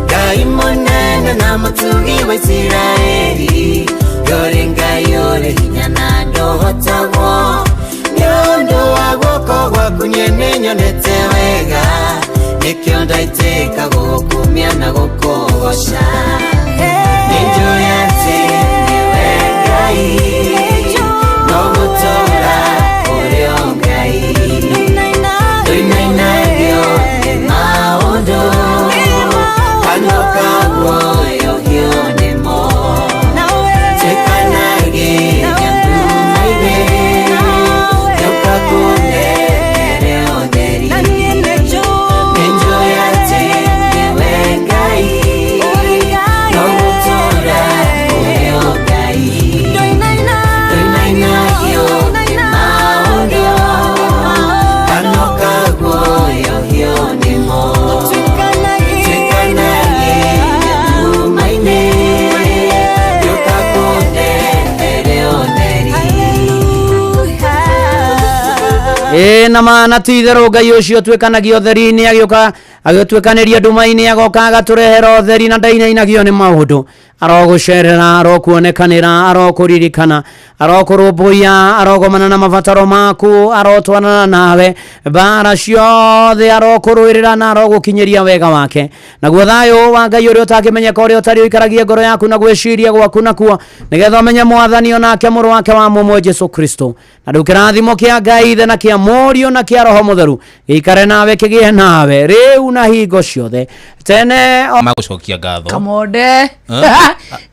[SPEAKER 26] Ngai mũnene na mũtugi wa Isiraeli, ndori Ngai ũrĩ hinya na ndũhotagwo. Nĩ ũndũ wa guoko gwaku niĩ nĩnyonete wega, nĩkĩo ndaitĩka gũgũkumia na gũkũgoca. Nĩnjũĩ atĩ nĩwe Ngai, no gũtũũra ũrĩ o Ngai. Ndũinainagio nĩ maũndũ, kanua kaguoyohio nĩmo. Tuĩkanagia nduma-inĩ, gĩũka kũndehere ũtheri. Nĩnjũĩ atĩ nĩwe Ngai, no gũtũũra ũrĩ o Ngai. Ndũinainagio nĩ maũndũ, kanua kaguoyohio nĩmo. Tuĩkanagia nduma-inĩ, gĩũka kũndehere ũtheri.
[SPEAKER 28] Ĩ na ma na ti itherũ Ngai ũcio ũtuĩkanagia ũtheri-inĩ agĩũka agĩtuĩkanĩria nduma-inĩ, agoka agatũrehera ũtheri na ndainainagio nĩ maũndũ. Arogũcerera, arokuonekanĩra, arokũririkana, arokũrũmbũiya, arogomana na mabataro maku, arotwarana nawe mbara ciothe, arokũrũĩrĩra na arogũkinyĩria wega wake. Naguo thayũ wa Ngai ũrĩa ũtangĩmenyeka, ũrĩa ũtarĩ, ũikaragie ngoro yaku na gwĩciria gwaku nakuo, nĩgetha ũmenye Mwathani onake mũrũ wake wa mũmwe Jesu Kristo. Na rĩu kĩrathimo kĩa Ngai Ithe na kĩa Mũriũ na kĩa Roho Mũtheru gĩikare nawe, kĩgĩe nawe rĩu na hingo ciothe tene
[SPEAKER 8] Magũcokia ngatho.
[SPEAKER 10] Kamonde.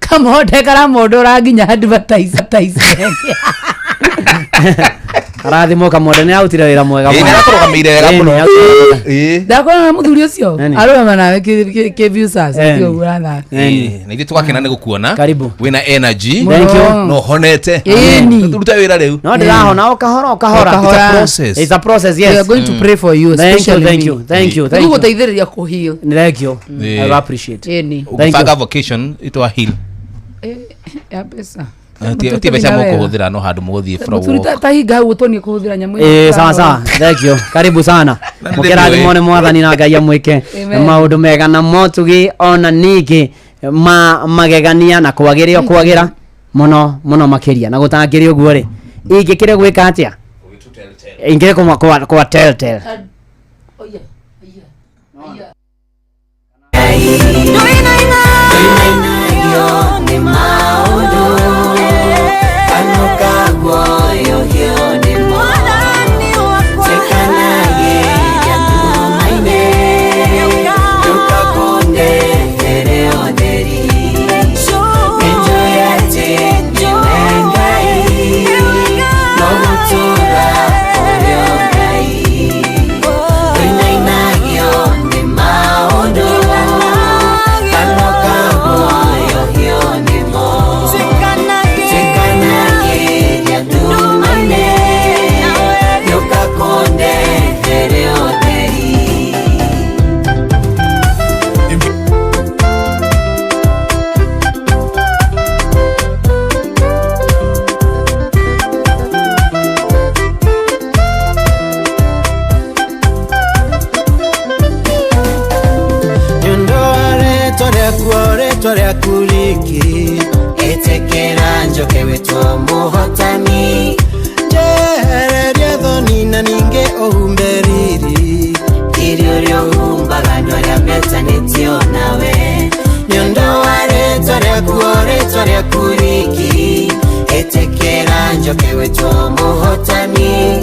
[SPEAKER 10] Kamonde karamondora nginya advertise.
[SPEAKER 28] Arathimwo Kamonde nĩ arutire wĩra mwega.
[SPEAKER 8] Ĩĩ,
[SPEAKER 28] mũno.
[SPEAKER 8] nĩ arakũrũgamĩire wega
[SPEAKER 28] Ĩĩ,
[SPEAKER 8] mũno.
[SPEAKER 28] nĩ arutire-
[SPEAKER 8] Ĩĩ.
[SPEAKER 10] Ndakorana na mũthuri ũcio
[SPEAKER 8] Nani?
[SPEAKER 10] arũgama nawe kĩviusas.
[SPEAKER 8] Eni.
[SPEAKER 10] Ũguo ũrathaka.
[SPEAKER 8] Ĩĩ, na ithuĩ tũgakena nĩ gũkuona.
[SPEAKER 28] Karibu.
[SPEAKER 8] Wĩna energy.
[SPEAKER 28] Thank you.
[SPEAKER 8] No honete.
[SPEAKER 10] Ĩni.
[SPEAKER 8] Tũrute wĩra rĩu.
[SPEAKER 28] No ndĩrahona o kahora o kahora.
[SPEAKER 10] O kahora.
[SPEAKER 8] It's a process.
[SPEAKER 28] It's a process, yes.
[SPEAKER 10] We are going to pray for you,
[SPEAKER 28] Thank you,
[SPEAKER 10] especially
[SPEAKER 28] thank
[SPEAKER 10] me.
[SPEAKER 28] you, thank you, thank you.
[SPEAKER 10] Nĩgũgũteithĩrĩria kũheal.
[SPEAKER 28] Thank you.
[SPEAKER 8] Ĩĩ.
[SPEAKER 28] I appreciate.
[SPEAKER 10] Ĩni.
[SPEAKER 28] Thank you.
[SPEAKER 8] Ũgĩbanga vocation ĩtwa heal.
[SPEAKER 10] Ya mbeca.
[SPEAKER 8] Ti mbeca mũkũhũthĩra, no handũ mũgũthiĩ for a
[SPEAKER 10] Mũthuri
[SPEAKER 8] walk.
[SPEAKER 10] ta hinga hau ũtonie kũhũthĩra nyamũ ĩyo.
[SPEAKER 28] Eh, sawa sawa, thank you, karibu sana.
[SPEAKER 8] Na nĩ
[SPEAKER 28] Mũkĩrathimwo nĩ Mwathani na Ngai amwĩke
[SPEAKER 10] Amen.
[SPEAKER 28] maũndũ mega na motugi ona ningĩ ma magegania na kwagĩre o kwagĩra mũno mũno makĩria. Na gũtangĩrĩ ũguo rĩ, ingĩkĩre gwĩka atĩa? Ingĩrĩ kwa Telltale.
[SPEAKER 26] Nĩ maũndũ kano kaguoyohio nĩmo Twĩkanagĩria nduma-inĩ Ndũkakũndehere ũtheri Nĩnjũĩ atĩ nĩwe Ngai No gũtũũra ũrĩ o Ngai Tũinainagio nĩ maũndũ kano kaguoyohio nĩmo Twĩkanagĩria nduma-inĩ Ndũkakũndehere ũtheri.
[SPEAKER 11] Nyondoa rĩtwa rĩaku o rĩtwa rĩaku riki.
[SPEAKER 26] Ĩtĩkĩra njoke wĩtwo mũhotani.
[SPEAKER 11] Njehereria thoni na ningĩ ũhumbe riri.
[SPEAKER 26] Riri ũrĩa ũhumbaga andũ arĩa metanĩtio nawe. Nyondoa rĩtwa rĩaku o rĩtwa rĩaku riki. Ĩtĩkĩra njoke wĩtwo mũhotani.